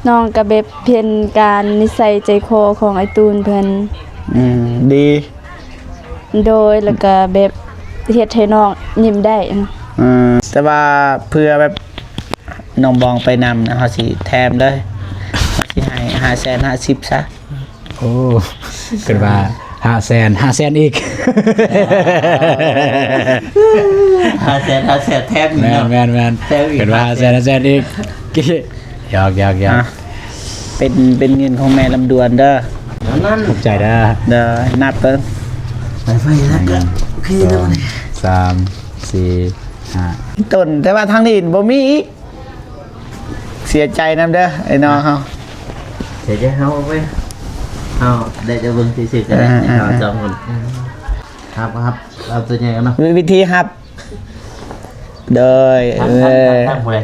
ນ້ອງກໍແບບເຫັນການນິໄສໃຈຄໍຂອງອ້າຍຕູນເພິ່ນ ອືມ ດີ ໂດຍ ແລ້ວກໍແບບເຮັດໃຫ້ນ້ອງຍິ້ມໄດ້ນະ ອືມ ແຕ່ວ່າເພື່ອແບບນ້ອງບອງໄປນຳນະ ເຮົາຊິແຖມເລີຍ ເຮົາຊິໃຫ້ຫ້າແສນຫ້າສິບຊະ. ໂອ້ ເກີດວ່າຫ້າແສນ ຫ້າແສນອີກ ຫ້າແສນ ຫ້າແສນແຖມອີກເນາະ ແມ່ນໆໆ ແຖມອີກ ເກີດວ່າຫ້າແສນ ຫ້າແສນອີກ ຫຍອກໆໆ ອ່ະ ເປັນ ເປັນເງິນຂອງແມ່ລຳດວນເດີ ນັ້ນ ຂອບໃຈເດີ ເດີ ນັບເບິ່ງ ໄປໆ ແລ້ວກໍໂອເຄເດີ ສອງ ສາມ ສີ່ ຫ້າ ຕົ້ນ ແຕ່ວ່າທາງນີ້ບໍ່ມີອີກ. ເສຍໃຈນຳເດີ ໄອ້ນ້ອງເຮົາ ເສຍໃຈເຮົາເວີຍ ເຮົາໄດ້ແຕ່ເບິ່ງຊື່ໆ ກໍໄດ້ ເຮົາສອງຄົນ ຮັບ ຮັບ ເອົາຕົວໃຫຍ່ກ່ອນເນາະ ວິ ວິທີຮັບ ໂດຍ ທາງ ເອີ ທາງ ທາງຜູ້ໃດ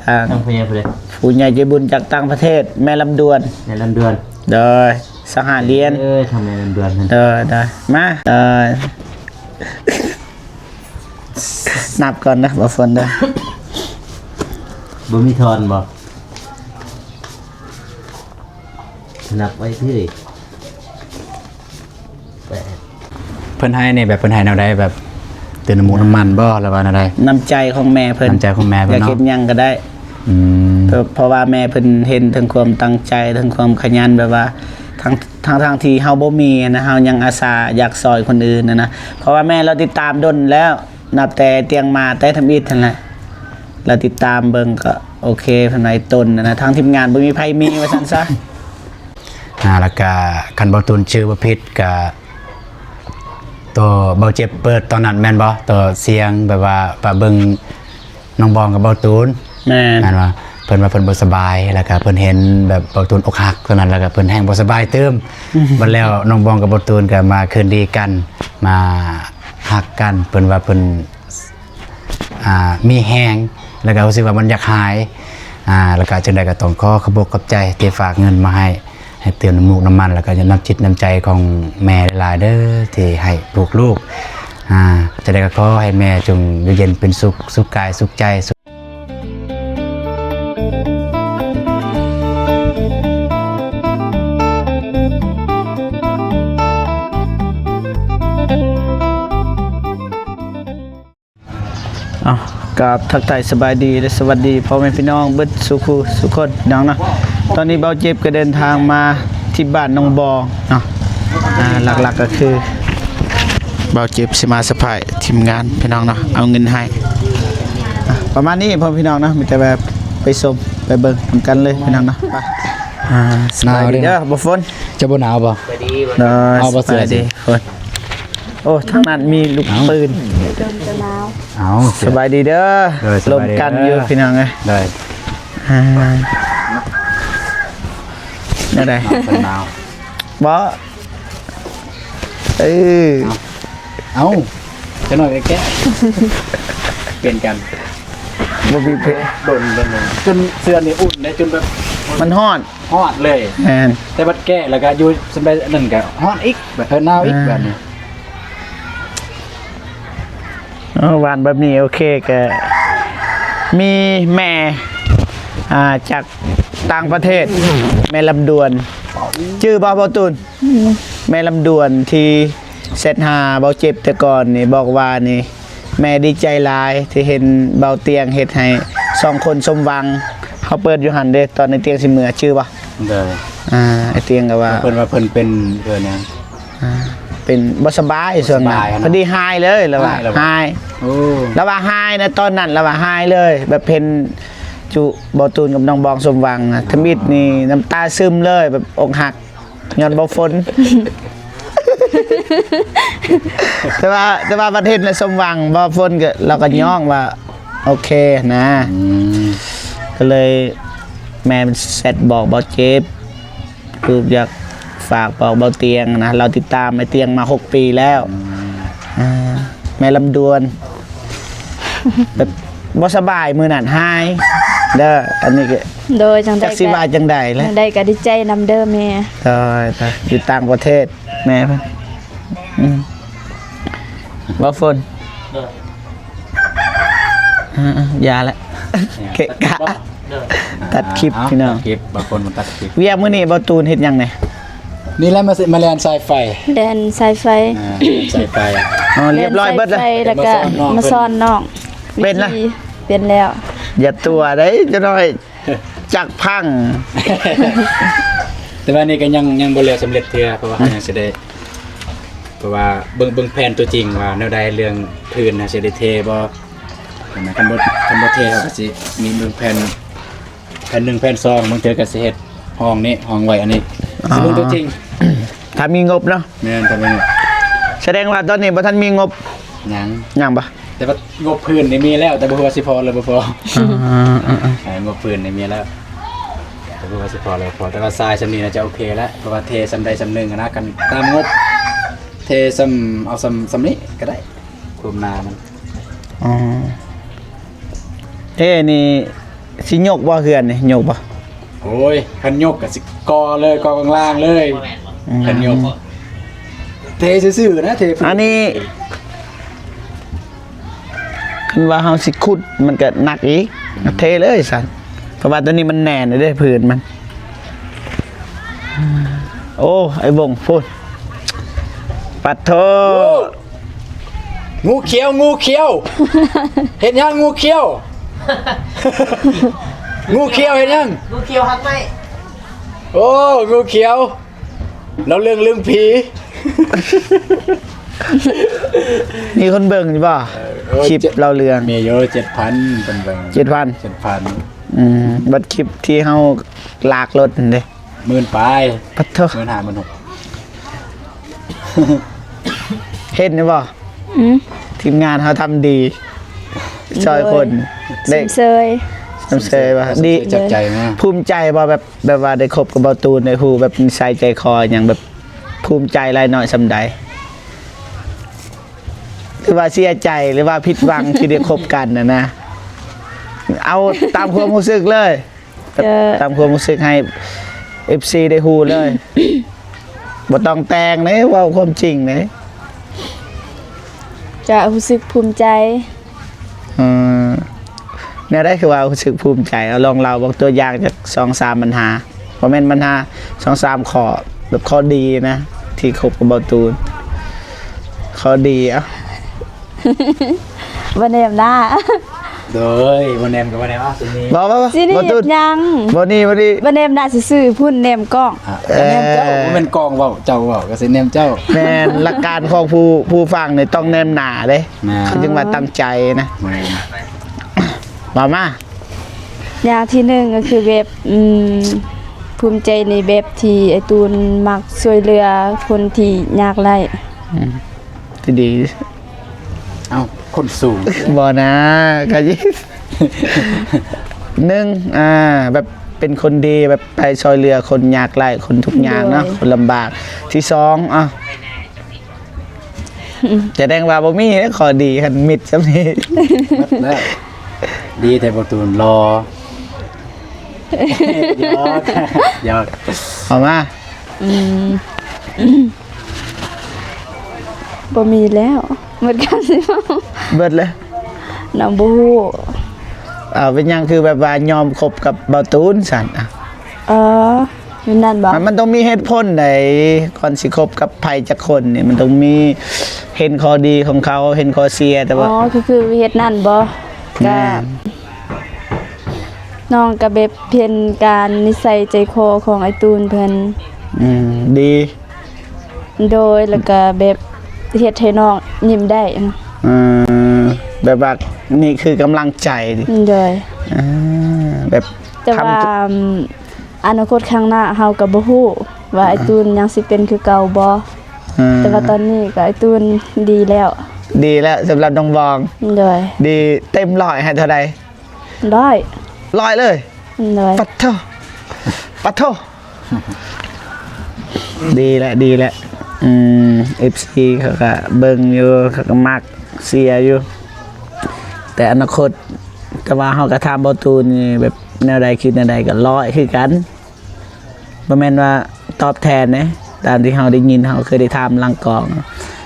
ທາງ ທາງຜູ້ໃຫຍ່ຜູ້ໃດ ຜູ້ໃຫຍ່ໃຈບຸນຈາກຕ່າງປະເທດ ແມ່ລຳດວນ ແມ່ລຳດວນ ໂດຍ ສະຫາລຽນ ເອີ ທາງແມ່ລຳດວນ ໂດຍ ໂດຍ ມາ ໂດຍ. ນັບກ່ອນເດີ ບໍ່ຝົນເດີ ບໍ່ມີທອນບໍ່? ນັບໄວ້ເທື່ອ ແປດ ເພິ່ນໃຫ້ນີ້ແບບເພິ່ນໃຫ້ແນວໃດ ແບບຕື່ມນ້ຳມູກນ້ຳມັນບໍ່ ຫຼືວ່າແນວໃດ? ນ້ຳໃຈຂອງແມ່ເພິ່ນ ນ້ຳໃຈຂອງແມ່ເພິ່ນເນາະ ຢາກເຮັດຫຍັງກໍໄດ້ ອືມ ເພາະ ເພາະວ່າແມ່ເພິ່ນເຫັນເຖິງຄວາມຕັ້ງໃຈ ເຖິງຄວາມຂະຫຍັນ ແບບວ່າທັງ ທັງໆທີ່ເຮົາບໍ່ມີນະ ເຮົາຍັງອາສາຢາກຊ່ອຍຄົນອື່ນນະ ເພາະວ່າແມ່ລາວຕິດຕາມດົນແລ້ວ ນັບແຕ່ຕຽງມາແຕ່ທຳອິດຫັ້ນແຫຼະ ລາວຕິດຕາມເບິ່ງກໍໂອເຄ ເພິ່ນວ່າໃຫ້ຕົ້ນນະ ທາງທີມງານບໍ່ມີໃຜມີວ່າຊັ້ນຊະ ອ່າ ແລ້ວກະຄັນບໍ່ຕູນຊື່ບໍ່ຜິດກະ ໂຕເບົາເຈັບເປີດຕອນນັ້ນແມ່ນບໍ່? ໂຕສຽງແບບວ່າປະເບິ່ງ ນ້ອງບອງກັບເບົາຕູນ ແມ່ນ ແມ່ນວ່າ ເພິ່ນວ່າເພິ່ນບໍ່ສະບາຍ ແລ້ວກະເພິ່ນເຫັນແບບເບົາຕູນອົກຫັກຕອນນັ້ນ ແລ້ວກະເພິ່ນແຮ່ງບໍ່ສະບາຍຕື່ມ ບັດແລ້ວນ້ອງບອງກັບເບົາຕູນກະມາຄືນດີກັນ ມາຮັກກັນ ເພິ່ນວ່າເພິ່ນ ອ່າ ມີແຮງ ແລ້ວກະຮູ້ສຶກວ່າມັນຢາກຫາຍ ອ່າ ແລ້ວກະຈັ່ງໃດກະຕ້ອງຂໍຂອບອົກຂອບໃຈທີ່ຝາກເງິນມາໃຫ້ ໃຫ້ຕື່ມນ້ຳມູກນ້ຳມັນ ແລ້ວກໍນ້ຳຈິດນ້ຳໃຈຂອງແມ່ຫຼາຍໆເດີ ທີ່ໃຫ້ລູກໆ ອ່າ ຈັ່ງໃດກໍຂໍໃຫ້ແມ່ຈົ່ງຢູ່ເຢັນເປັນສຸກ ສຸກກາຍສຸກໃຈ ເອົາ ກາບທັກທາຍສະບາຍດີ ແລະ ສະຫວັດດີພໍ່ແມ່ພີ່ນ້ອງເບິດສູ່ຄູ່ສູ່ຄົນພີ່ນ້ອງເນາະ. ຕອນນີ້ເບົາເຈັບກໍເດີນທາງມາທີ່ບ້ານໜອງບອງເນາະ. ອ່າ ຫຼັກໆກໍຄືເບົາເຈັບຊິມາສະພາຍທີມງານພີ່ນ້ອງເນາະ ເອົາເງິນໃຫ້. ອ່າ ປະມານນີ້ພໍ່ແມ່ພີ່ນ້ອງເນາະ ມີແຕ່ແບບໄປຊົມໄປເບິ່ງນຳກັນເລີຍພີ່ນ້ອງເນາະ. ໄປ ອ່າ ສະບາຍດີເດີ ບໍ່ຝົນ ເຈົ້າບໍ່ໜາວບໍ່? ໂດຍ ເອົາບໍ່ເສື້ອ ສະບາຍດີ ຝົນ. ໂອ້ ທາງນັ້ນມີລູກປືນ. ເອົ້າ ເອົາ ສະບາຍດີເດີ. ໂດຍ ລົມກັນຢູ່ ສະບາຍດີເດີ ພີ່ນ້ອງເອີຍ. ໂດຍ ອ່າ ແນວໃດ? ໜາວ ບໍ່ ເອີ ເອົາ ຈັກໜ້ອຍແກະ ປ່ຽນກັນ ບໍ່ມີເພ ດົນ ດົນ ຈົນເສື້ອນີ້ອຸ່ນໄດ້ ຈົນແບບມັນຮ້ອນ. ຮອດເລີຍ ແມ່ນ ແຕ່ບັດແກະແລ້ວກໍຢູ່ສ່ຳໃດອັນນັ້ນກໍຮອດອີກ ແບບເອີ ໜາວອີກ ອ່າ ແບບນີ້. ເອີ ຫວານແບບນີ້ ໂອເຄ ກໍມີແມ່ ອ່າ ຈາກຕ່າງປະເທດ ແມ່ລຳດວນ ຈື່ບໍ່ ເບົາຕູນ? ອືມ ແມ່ລຳດວນທີ່ແຊັດຫາເບົາເຈັບແຕ່ກ່ອນນີ້ ບອກວ່ານີ້ ແມ່ດີໃຈຫຼາຍທີ່ເຫັນເບົາຕຽງເຮັດໃຫ້ສອງຄົນສົມຫວັງ. ເຮົາເປີດຢູ່ຫັ້ນເດ້ ຕອນໄອ້ຕຽງຊິເມືອ ຈື່ບໍ່? ໂດຍ ອ່າ ໄອ້ຕຽງກໍວ່າ ເພິ່ນວ່າເພິ່ນເປັນ ເອີ້ນຫຍັງ ອ່າ ເປັນບໍ່ສະບາຍຊ່ວງນັ້ນ ບໍ່ສະບາຍນະ ພໍດີຫາຍເລີຍ ລາວວ່າ ຫາຍແລ້ວບໍ່? ຫາຍ. ໂອ້ ລາວວ່າຫາຍນະ ຕອນນັ້ນລາວວ່າຫາຍເລີຍ ແບບເຫັນຈຸເບົາຕູນກັບນ້ອງບອງສົມຫວັງນະ ທຳອິດນີ້ນ້ຳຕາຊຶມເລີຍ ແບບອົກຫັກ ຍ້ອນບໍ່ຝົນ ແຕ່ວ່າ ແຕ່ວ່າບັດເຫັນແລ້ວສົມຫວັງ ບໍ່ຝົນກໍ ລາວກໍຍ້ອງວ່າໂອເຄນະ. ອືມ ກໍເລີຍແມ່ແຊັດບອກເບົາເຈັບ ຄືຢາກຝາກບອກເບົາຕຽງນະ ລາວຕິດຕາມໄອ້ຕຽງມາຫົກປີແລ້ວ. ອືມ ອ່າ ແມ່ລຳດວນ ແບບບໍ່ສະບາຍມື້ນັ້ນ ຫາຍເດີ. ອັນນີ້ກໍ ໂດຍ ຈັ່ງໃດ ຈັກຊິວ່າຈັ່ງໃດແຫຼະ ຈັ່ງໃດກໍດີໃຈນຳເດີແມ່. ໂດຍ ໂດຍ ຢູ່ຕ່າງປະເທດແມ່ເພິ່ນ. ອືມ ບໍ່ຝົນ ໂດຍ ອ່າໆ ຢ່າແຫຼະ ເກະກະ. ຕັດຄລິບ ເອົ້າ ພີ່ນ້ອງ ຕັດຄລິບ ບາງຄົນມັນຕັດຄລິບ. ວຽກມື້ນີ້ບໍ່ຕູນເຮັດຫຍັງແດ່? ນີ້ແຫຼະ ມາ ມາແລ່ນສາຍໄຟ ແລ່ນສາຍໄຟ ອ່າ ແລ່ນສາຍໄຟ. ອໍ ລຽບຮ້ອຍເບິດແລ້ວ ແລ່ນສາຍໄຟ ແລ້ວກໍມາສອນນ້ອງ ມາສອນນ້ອງ ເປັນລະ? ວິທີ ເປັນແລ້ວ. ຢ່າຕົວະເດ້ ຈັກໜ້ອຍຈັກພັງ. ແຕ່ວ່ານີ້ກໍຍັງ ຍັງບໍ່ແລ້ວສຳເລັດເທື່ອ ເພາະວ່າເຮົາຍັງຊິໄດ້ ເພາະວ່າເບິ່ງ ເບິ່ງແຜນຕົວຈິງວ່າແນວໃດ ເລື່ອງພື້ນເຮົາຊິໄດ້ເທບໍ່ ຫັ້ນນະ. ຄັນບໍ່ ຄັນບໍ່ເທ ເຮົາກໍຊິມີເບິ່ງແຜນ ແຜ່ນໜຶ່ງແຜ່ນສອງ ບາງເທື່ອກໍຊິເຮັດຫ້ອງນີ້ ຫ້ອງໄວ້ອັນນີ້ ອໍ ຊິເບິ່ງຕົວຈິງ ຖ້າມີງົບເນາະ. ແມ່ນ ຖ້າມີງົບ. ສະແດງວ່າຕອນນີ້ບໍ່ທັນມີງົບ. ຍັງ ຍັງບໍ່? ແຕ່ວ່າງົບພື້ນນີ້ມີແລ້ວ ແຕ່ບໍ່ຮູ້ວ່າຊິພໍຫຼືບໍ່ພໍ. ອ່າ ອ່າ ອ່າ ອ່າ ງົບພື້ນນີ້ມີແລ້ວ ແຕ່ບໍ່ຮູ້ວ່າຊິພໍຫຼືບໍ່ພໍ. ແຕ່ວ່າຊາຍສ່ຳນີ້ໜ້າຈະໂອເຄແລ້ວ ເພາະວ່າເທສ່ຳໃດສ່ຳໜຶ່ງຫັ້ນນະ ຄັນຕາມງົບ ເທສ່ຳ ເອົາສ່ຳ ສ່ຳນີ້ກໍໄດ້ ຄວາມໜາມັນ. ອໍ ເອີ ນີ້ຊິຍົກບໍ່ເຮືອນນີ້? ຍົກບໍ່? ໂອ້ຍ ຄັນຍົກກໍຊິກໍ່ເລີຍ ກໍ່ຂ້າງລ່າງເລີຍ. ອືມ ຄັນຍົກ ເທຊື່ໆນະ ເທພື້ນ. ອັນນີ້ ຄັນວ່າເຮົາຊິຂຸດ ມັນກໍໜັກອີກ. ອືມ ເທເລີຍຊັ້ນ ເພາະວ່າຕົວນີ້ມັນແໜ້ນເດ້ ພື້ນມັນ. ໂອ້ ໄອ້ບົງພຸ້ນ ປັດໂທ. ໂອ້ ງູຂຽວ ງູຂຽວ ເຫັນຫຍັງ ງູຂຽວ? ງູຂຽວເຫັນຫຍັງ? ງູຂຽວຮັກໄມ້. ໂອ້ ງູຂຽວ ລາວເລື່ອງລືມຜີ. ມີຄົນເບິ່ງຢູ່ບໍ່? ເອີ ຄລິບ ເຈັດ ລາວເລື່ອງ ມີຢູ່ ເຈັດພັນ ເພິ່ນເບິ່ງ ເຈັດພັນ ເຈັດພັນ. ອືມ ບັດຄລິບທີ່ເຮົາລາກລົດຫັ້ນເດ້? ໝື່ນປາຍ. ປະໂທ ໝື່ນຫ້າ ໝື່ນຫົກ. ເຫັນຢູ່ບໍ່? ອືມ ທີມງານເຮົາທຳດີ ຊ່ອຍຄົນ ໂດຍ ໄດ້ ຊົມເຊີຍ ຊົມເຊີຍວ່າ ດີ ເຊີຍ ຈັບໃຈມາກ. ພູມໃຈບໍ່ ແບບ ແບບວ່າໄດ້ຄົບກັບເບົາຕູນ ໄດ້ຮູ້ແບບນິໄສໃຈຄໍຫຍັງ ແບບພູມໃຈຫຼາຍໜ້ອຍສ່ຳໃດ? ຫຼືວ່າເສຍໃຈ ຫຼືວ່າຜິດຫວັງທີ່ໄດ້ຄົບກັນຫັ້ນນະ? ເອົາຕາມຄວາມຮູ້ສຶກເລີຍ. ເອີ ຕາມຄວາມຮູ້ສຶກໃຫ້ເອັຟຊີໄດ້ຮູ້ເລີຍ. ບໍ່ຕ້ອງແຕ່ງເດ້ ເວົ້າຄວາມຈິງເດ້. ກະຮູ້ສຶກພູມໃຈ. ເອີ ແນວໃດຄືວ່າຮູ້ສຶກພູມໃຈ? ເອົາ ລອງເລົ່າເບິ່ງຕົວຢ່າງຈັກສອງສາມບັນຫາ ບໍ່ແມ່ນບັນຫາ ສອງສາມຂໍ້ ແບບຂໍ້ດີນະ ທີ່ຄົບກັບເບົາຕູນ. ຂໍ້ດີ ເອົາ. ບໍ່ແນມໜ້າ. ໂດຍ ບໍ່ແນມກໍບໍ່ແນມ. ເອົາ ຊິໜີ ບໍ່ ບໍ່ ບໍ່ ຊິໜີ ບໍ່ ເຮັດຫຍັງ? ບໍ່ໜີ ບໍ່ໜີ ບໍ່ແນມໜ້າຊື່ໆ ພຸ້ນແນມກ້ອງ. ອ່ະ ເອີ ແນມເຈົ້າ ບໍ່ແມ່ນກ້ອງເວົ້າ ເຈົ້າເວົ້າກໍຊິແນມເຈົ້າ. ແມ່ນ ຫຼັກການຂອງຜູ້ ຜູ້ຟັງນີ້ຕ້ອງແນມໜ້າເດ້. ແມ່ນ ເຂົາຈຶ່ງວ່າຕັ້ງໃຈນະ. ແມ່ນ ເວົ້າມາ. ຢ່າງທີໜຶ່ງກໍຄືແບບ ອືມ ພູມໃຈໃນແບບທີ່ອ້າຍຕູນມັກຊ່ວຍເຫຼືອຄົນທີ່ຍາກໄຮ້. ອືມ ທີ່ດີ. ເອົ້າ ຄົນສູງ ບໍ່ນາ ກະ ໜຶ່ງ ອ່າ ແບບເປັນຄົນດີ ແບບໄປຊ່ອຍເຫຼືອຄົນຍາກໄຮ້ ຄົນທຸກຍາກເນາະ ໂດຍ ຄົນລຳບາກ. ທີສອງ ອ່າ ສະແດງວ່າບໍ່ມີເດ້ຂໍ້ດີ ຄັນມິດຊ່ຳນີ້. ໝົດແລ້ວ ດີແຕ່ບໍ່ຕູນ ຫຼໍ່ ຢອກ ຢອກ ເອົາມາ. ອືມ ບໍ່ມີແລ້ວ ໝົດຄຳຊິເວົ້າ. ເບິດເລີຍ ນ້ອງບໍ່ຮູ້. ເອົາ ເປັນຫຍັງຄືແບບວ່າຍອມຄົບກັບເບົາຕູນຊັ້ນ? ເອີ ແມ່ນນັ້ນບໍ່? ມັນ ມັນຕ້ອງມີເຫດຜົນໃດ ກ່ອນຊິຄົບກັບໃຜຈັກຄົນນີ້ ມັນຕ້ອງມີ ເຫັນຂໍ້ດີຂອງເຂົາ ເຫັນຂໍ້ເສຍ ແຕ່ວ່າ ອໍ ຄື ຄືເຮັດນັ້ນບໍ່? ແມ່ນ ກະ ນ້ອງກະແບບເຫັນການນິໄສໃຈຄໍຂອງອ້າຍຕູນເພິ່ນ. ອືມ ດີ. ໂດຍ ແລ້ວກະແບບເຮັດໃຫ້ນ້ອງຍິ້ມໄດ້. ເອີ ແບບວ່ານີ້ຄືກຳລັງໃຈ. ໂດຍ ເອີ ແບບ ແຕ່ວ່າ ທຳ ອະນາຄົດຂ້າງໜ້າເຮົາກໍບໍ່ຮູ້ວ່າ ອ່າ ອ້າຍຕູນຍັງຊິເປັນຄືເກົ່າບໍ່. ເອີ ແຕ່ວ່າຕອນນີ້ກໍອ້າຍຕູນດີແລ້ວ. ດີແລ້ວສຳລັບນ້ອງບອງ. ໂດຍ ດີເຕັມຮ້ອຍໃຫ້ເທົ່າໃດ? ຮ້ອຍ ຮ້ອຍເລີຍ. ໂດຍ ປະໂທ ປະໂທ. ດີແຫຼະ ດີແຫຼະ. ອືມ ເອັຟຊີເຂົາກະເບິ່ງຢູ່ ເຂົາກະມັກເຊຍຢູ່ ແຕ່ອະນາຄົດ ແຕ່ວ່າເຮົາກະຖາມເບົາຕູນນີ້ ແບບແນວໃດ ຄິດແນວໃດ ກະຮ້ອຍຄືກັນ. ບໍ່ແມ່ນວ່າຕອບແທນເດ້ ຕາມທີ່ເຮົາໄດ້ຍິນ ເຮົາເຄີຍໄດ້ຖາມຫຼັງກ້ອງ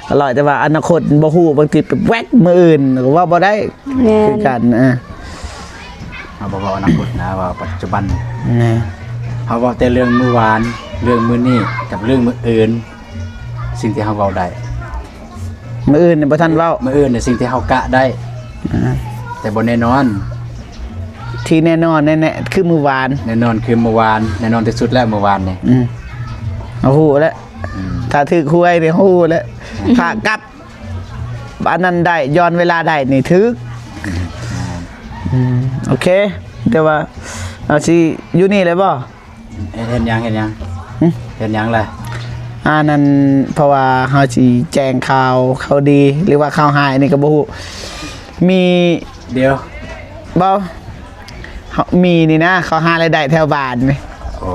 ກໍລອຍ ແຕ່ວ່າອະນາຄົດບໍ່ຮູ້ ບາງທີໄປແວັກມື້ອື່ນກໍເວົ້າບໍ່ໄດ້. ແມ່ນ ຄືກັນ ເອີ ເຮົາບໍ່ເວົ້າອະນາຄົດນະ ເວົ້າປັດຈຸບັນ. ແມ່ນ. ເຮົາເວົ້າແຕ່ເລື່ອງມື້ວານ, ເລື່ອງມື້ນີ້ ກັບເລື່ອງມື້ອື່ນ, ສິ່ງທີ່ເຮົາເວົ້າໄດ້. ມື້ອື່ນນີ້ບໍ່ທັນເວົ້າ. ມື້ອື່ນນີ້ສິ່ງທີ່ເຮົາກະໄດ້. ອາ. ແຕ່ບໍ່ແນ່ນອນ. ທີ່ແນ່ນອນແນ່ໆ ຄືມື້ວານ. ແນ່ນອນຄືມື້ວານ, ແນ່ນອນທີ່ສຸດແລ້ວມື້ວານນີ້. ອືມ. ເຮົາຮູ້ແລ້ວ. ອືມ. ຖ້າຖືກຫວຍນີ້ເຮົາຮູ້ແລ້ວ. ອືມ. ຖ້າກັບ ອັນນັ້ນໄດ້ ຍ້ອນເວລາໄດ້ນີ້ຖືກ. ອືມ ອືມ ໂອເຄ ແຕ່ວ່າເຮົາຊິຢູ່ນີ້ເລີຍບໍ່? ເຮັດ ເຮັດຫຍັງ ເຮັດຫຍັງ? ຫຶ? ເຮັດຫຍັງລະ? ອັນນັ້ນ ເພາະວ່າເຮົາຊິແຈ້ງຂ່າວ ຂ່າວດີ ຫຼືວ່າຂ່າວຮ້າຍນີ້ກໍບໍ່ຮູ້. ມີ ດຽວ ບໍ່ ເຮົາມີນີ້ນະ ເຂົາຫາລາຍໄດ້ແຖວບ້ານນີ້. ໂອ້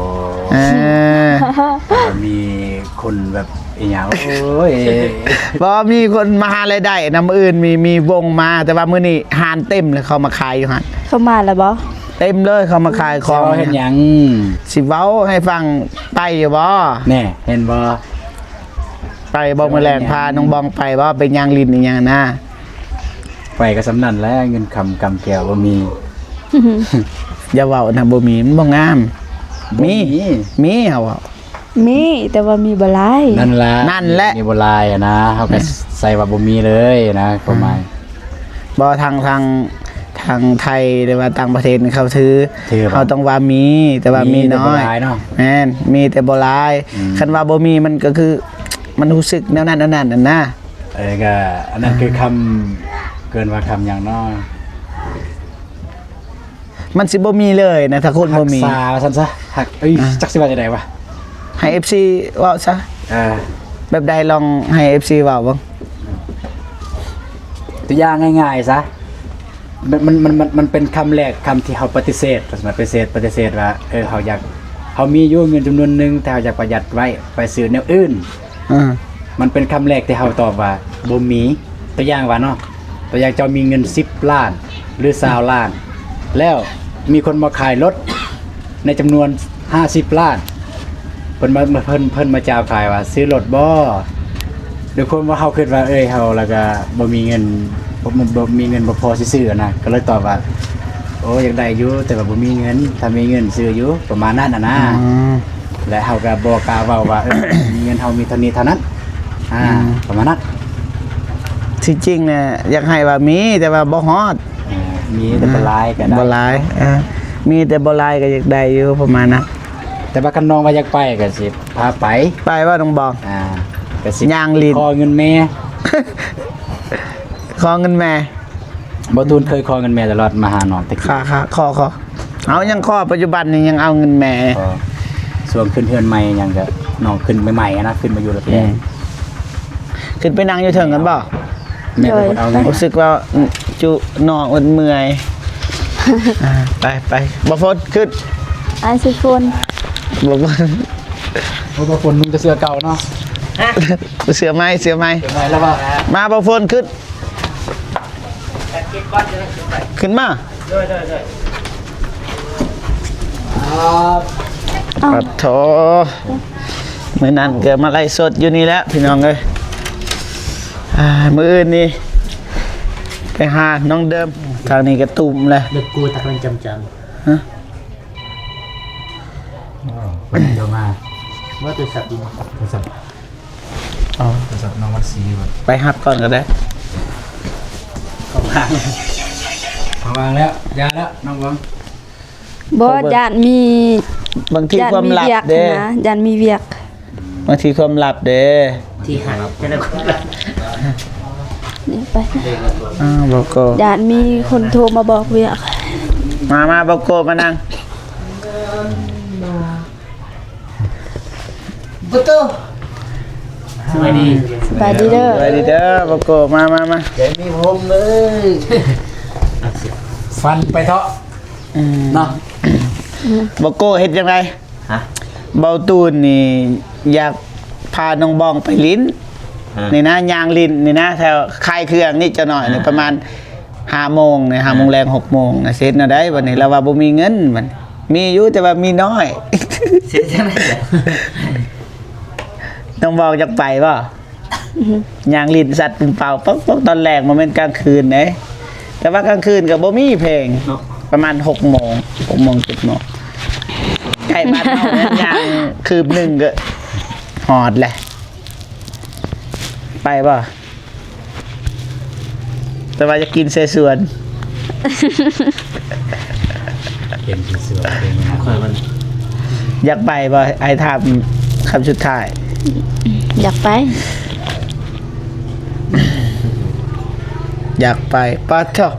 ເອີ ມີຄົນແບບອີຫຍັງ ໂອ້ຍ ບໍ່ ມີຄົນມາຫາລາຍໄດ້ນຳ. ມື້ອື່ນມີ ມີວົງມາ ແຕ່ວ່າມື້ນີ້ຮ້ານເຕັມເລີຍ ເຂົາມາຂາຍຢູ່ຫັ້ນ. ເຂົາມາແລ້ວບໍ່? ເຕັມເລີຍ ເຂົາມາຂາຍຂອງ. ຊິເວົ້າເຮັດຫຍັງ? ຊິເວົ້າໃຫ້ຟັງ ໄປຢູ່ບໍ່? ແນ່ ເຫັນບໍ່? ໄປບໍ່? ມື້ແລງພານ້ອງບອງໄປບໍ່? ໄປຍ່າງຫຼິ້ນອີຫຍັງນະ? ໄປກໍສ່ຳນັ້ນແຫຼະ ເງິນຄຳກຳແກ້ວບໍ່ມີ. ຢ່າເວົ້ານະ ບໍ່ມີ ມັນບໍ່ງາມ. ມີ ມີ ມີ ເຮົາເວົ້າ ມີ ແຕ່ວ່າມີບໍ່ຫຼາຍ. ນັ້ນລະ ນັ້ນແຫຼະ ມີບໍ່ຫຼາຍນະ ເຮົາກໍໃສ່ວ່າບໍ່ມີເລີຍນະ ຄວາມໝາຍ. ບໍ່ ທາງ ທາງ ທາງໄທ ຫຼືວ່າຕ່າງປະເທດນີ້ເຂົາຖື ຖືບໍ່? ເຮົາຕ້ອງວ່າມີ ແຕ່ວ່າມີ ມີ ມີ ແຕ່ບໍ່ຫຼາຍເນາະ. ແມ່ນ ມີແຕ່ບໍ່ຫຼາຍ. ອືມ ຄັນວ່າບໍ່ມີ ມັນກໍຄື ມັນຮູ້ສຶກແນວນັ້ນ ແນວນັ້ນນັ້ນນະ. ເອີ ກໍອັນນັ້ນຄືຄຳ ເອີ້ນວ່າຄຳຫຍັງເນາະ? ມັນຊິບໍ່ມີເລີຍນະ ຖ້າຄົນບໍ່ມີ. ຮັກສາວ່າຊັ້ນຊະ ຮັກ ເອີຍ ອ່າ ຈັກຊິວ່າຈັ່ງໃດວະ? ໃຫ້ເອັຟຊີເວົ້າຊະ. ເອີ ແບບໃດ ລອງໃຫ້ເອັຟຊີເວົ້າເບິ່ງ. ຕົວຢ່າງງ່າຍໆຊະ ມັນ ມັນ ມັນ ມັນເປັນຄຳແລກ ຄຳທີ່ເຮົາປະຕິເສດ ປະຕິເສດ ປະຕິເສດວ່າ ເອີ ເຮົາຢາກ ເຮົາມີຢູ່ເງິນຈຳນວນໜຶ່ງ ແຕ່ເຮົາຢາກປະຢັດໄວ້ ໄປຊື້ແນວອື່ນ. ອືມ ມັນເປັນຄຳແລກທີ່ເຮົາຕອບວ່າບໍ່ມີ. ຕົວຢ່າງວ່າເນາະ ຕົວຢ່າງເຈົ້າມີເງິນສິບລ້ານ ຫຼື ຊາວລ້ານ ແລ້ວມີຄົນມາຂາຍລົດໃນຈຳນວນຫ້າສິບລ້ານ ເພິ່ນມາ ເພິ່ນ ເພິ່ນມາຈາວຂາຍວ່າຊື້ລົດບໍ່? ດ້ວຍຄວາມວ່າເຮົາຄິດວ່າ ເອີຍ ເຮົາລະກະບໍ່ມີເງິນ ບໍ່ ບໍ່ມີເງິນບໍ່ພໍຊິຊື້ນະ ກໍເລີຍຕອບວ່າ ໂອ້ ຢາກໄດ້ຢູ່ ແຕ່ວ່າບໍ່ມີເງິນ ຖ້າມີເງິນຊື້ຢູ່ ປະມານນັ້ນນະ. ອືມ ແລະ ເຮົາກໍບໍ່ກ້າເວົ້າວ່າ ເອີ ມີເງິນເຮົາມີເທົ່ານີ້ເທົ່ານັ້ນ ອາ ອືມ ປະມານນັ້ນ. ທີ່ຈິງນະ ຢາກໃຫ້ວ່າມີ ແຕ່ວ່າບໍ່ຮອດ. ເອີ ມີແຕ່ບໍ່ຫຼາຍກໍໄດ້ ບໍ່ຫຼາຍ. ເອີ ມີແຕ່ບໍ່ຫຼາຍກໍຢາກໄດ້ຢູ່ ປະມານນັ້ນ. ແຕ່ວ່າຄັນນ້ອງວ່າຢາກໄປກໍຊິພາໄປ. ໄປບໍ່ນ້ອງບອງ? ອ່າ ກໍຊິຍ່າງຫຼິ້ນ ຂໍເງິນແມ່ ຂໍເງິນແມ່. ບໍ່ ຕູນເຄີຍຂໍເງິນແມ່ຕະຫຼອດ ມາຫານ້ອງແຕ່ກີ້. ຂໍ ຂໍ ຂໍ ເອົາ ຍັງຂໍ ປັດຈຸບັນນີ້ຍັງເອົາເງິນແມ່. ກໍຊ່ວງຂຶ້ນເຮືອນໃໝ່ຫຍັງ ກໍນ້ອງຂຶ້ນໃໝ່ໆນະ ຂຶ້ນມາຢູ່ລະແພ. ອືມ ຂຶ້ນໄປນັ່ງຢູ່ເທິງກັນບໍ່? ແມ່ເປັນຄົນເອົາເງິນ. ໂດຍ ຮູ້ສຶກວ່າ ອືມ ຈຸນ້ອງອົດເມື່ອຍ. ອ່າ ໄປ ໄປ ບໍ່ຝົນ ຂຶ້ນ. ອ້າຍ ຊິຝົນ ບໍ່ຝົນ. ໂອ້ ບໍ່ຝົນ ນຸ່ງແຕ່ເສື້ອເກົ່າເນາະ. ເສື້ອໃໝ່ ເສື້ອໃໝ່ ເສື້ອໃໝ່ແລ້ວວ່າ. ມາ ບໍ່ຝົນ ຂຶ້ນ. ຂຶ້ນມາ. ໂດຍ ໂດຍ ໂດຍ. ປັດໂທ ມື້ນັ້ນກໍມາໄລຟ໌ສົດຢູ່ນີ້ແຫຼະ ພີ່ນ້ອງເອີຍ. ອ່າ ມື້ອື່ນນີ້ໄປຫານ້ອງເດີມ. ທາງນີ້ກໍຕຸ້ມແຫຼະ ເດັກກູຕັກແມ່ນຈຳໆ. ຮະ? ອ້າວ ເພິ່ນເຈົ້າມາ. ວ່າໂທລະສັບຢູ່ ໂທລະສັບ. ເອົາ ໂທລະສັບນ້ອງວັນສີ ໄປຮັບກ່ອນກໍໄດ້. ເຂົ້າມາ ເຂົ້າມາແລ້ວ ຢ່າແລ້ວນ້ອງບອງ. ບໍ່ ຢ້ານມີ ບາງທີ ຢ້ານ ຄວາມລັບເດ້ ຢ້ານມີວຽກນະ ຢ້ານມີວຽກ. ບາງທີຄວາມລັບເດ້ ທີ່ຫາຍ ແຕ່ລະຄົນລັບ. ນີ້ໄປ ອ້າວ ບໍ່ກໍ ຢ້ານມີຄົນໂທມາບອກວຽກ. ມາ ມາ ບໍ່ກໍ ມານັ່ງ. ບໍ່ໂຕ ສະບາຍດີ ສະບາຍດີເດີ ສະບາຍດີເດີ ບໍ່ໂກ ມາ ມາ ມາ ຢ່າມີຜົມເລີຍ ຟັນໄປເທາະ ອືມ ເນາະ ບໍ່ໂກ ເຮັດຈັ່ງໃດ? ຮະ? ເບົາຕູນນີ້ຢາກພານ້ອງບອງໄປຫຼິ້ນ ຮະ? ນີ້ນະ ຍ່າງຫຼິ້ນນີ້ນະ ແຖວຂາຍເຄື່ອງນີ້ຈັກໜ້ອຍນີ້ ອ່າ ປະມານຫ້າໂມງນີ້ ຫ້າໂມງແລງ ຫົກໂມງນະ ຊິເຮັດແນວໃດບັດນີ້? ລາວວ່າບໍ່ມີເງິນບັດນີ້ ມີຢູ່ ແຕ່ວ່າມີນ້ອຍ. ຊິເຮັດຈັ່ງໃດ? ນ້ອງບອງຢາກໄປບໍ່? ອືຮຶ ຍ່າງຫຼິ້ນສັດປຸງເປົ່າ ປົກໆ ຕອນແລງ ບໍ່ແມ່ນກາງຄືນເດ້ ແຕ່ວ່າກາງຄືນກໍບໍ່ມີເພງເນາະ. ປະມານຫົກໂມງ ຫົກໂມງ ເຈັດໂມງ ໃກ້ບ້ານເຮົາແລ້ວ ຍ່າງຄືບໜຶ່ງກໍຮອດແຫຼະ. ໄປບໍ່? ແຕ່ວ່າຢາກກິນເສສວນ ເປັນທີ່ສວຍເປັນງາມ ຂ້ອຍມັນ ຢາກໄປບໍ່? ອ້າຍຖາມຄຳສຸດທ້າຍ. ຢາກໄປ ຢາກໄປ. ປາດເຖາະ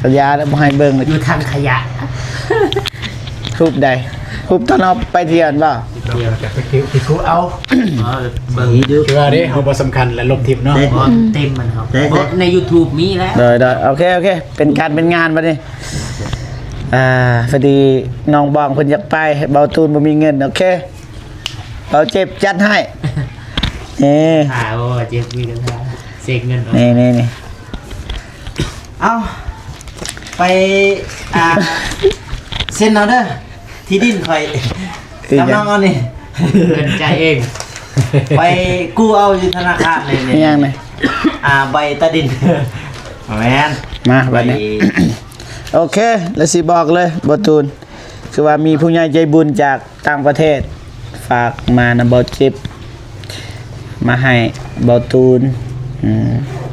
ສັນຍາແລ້ວບໍ່ໃຫ້ເບິ່ງ ຢູ່ຖັງຂະຫຍະ. ຮູບໃດ? ຮູບຕອນເຮົາໄປທ່ຽວຫັ້ນບໍ່? ດຽວຈະໄປຕິວຕິວເອົາ ເອີ ເບິ່ງຢູ່ ເທື່ອເດ້ ເຮົາບໍ່ສຳຄັນແລ້ວລົບຖິ້ມເນາະ. ເຕັມມັນເຮົາ ໃນຢູທູບມີແລ້ວ. ໂດຍໆ ໂອເຄ ໂອເຄ ເປັນການເປັນງານບັດນີ້. ອ່າ ພໍດີນ້ອງບອງເພິ່ນຢາກໄປ ເບົາຕູນບໍ່ມີເງິນ. ໂອເຄ ເບົາເຈັບຈັດໃຫ້. ນີ້ ຖ້າບໍ່ເຈັບມີກະຖ້າເຊັກເງິນອອກ. ນີ້ໆໆ ເອົາ ໄປ ອ່າ ເຊັນເອົາເດີ ທີ່ດິນຂ້ອຍ ກຳລັງເອົານີ້ ເງິນຈ່າຍເອງ ໄປກູ້ເອົາຢູ່ທະນາຄານເລີຍນີ້. ອີຫຍັງນີ້? ອ່າ ໃບຕາດິນ. ບໍ່ແມ່ນ ມາບັດນີ້ ໂອເຄ ແລ້ວຊິບອກເລີຍ ເບົາຕູນ ຄືວ່າມີຜູ້ໃຫຍ່ໃຈບຸນຈາກຕ່າງປະເທດ ຝາກມານຳເບົາເຈັບ ມາໃຫ້ເບົາຕູນ ອືມ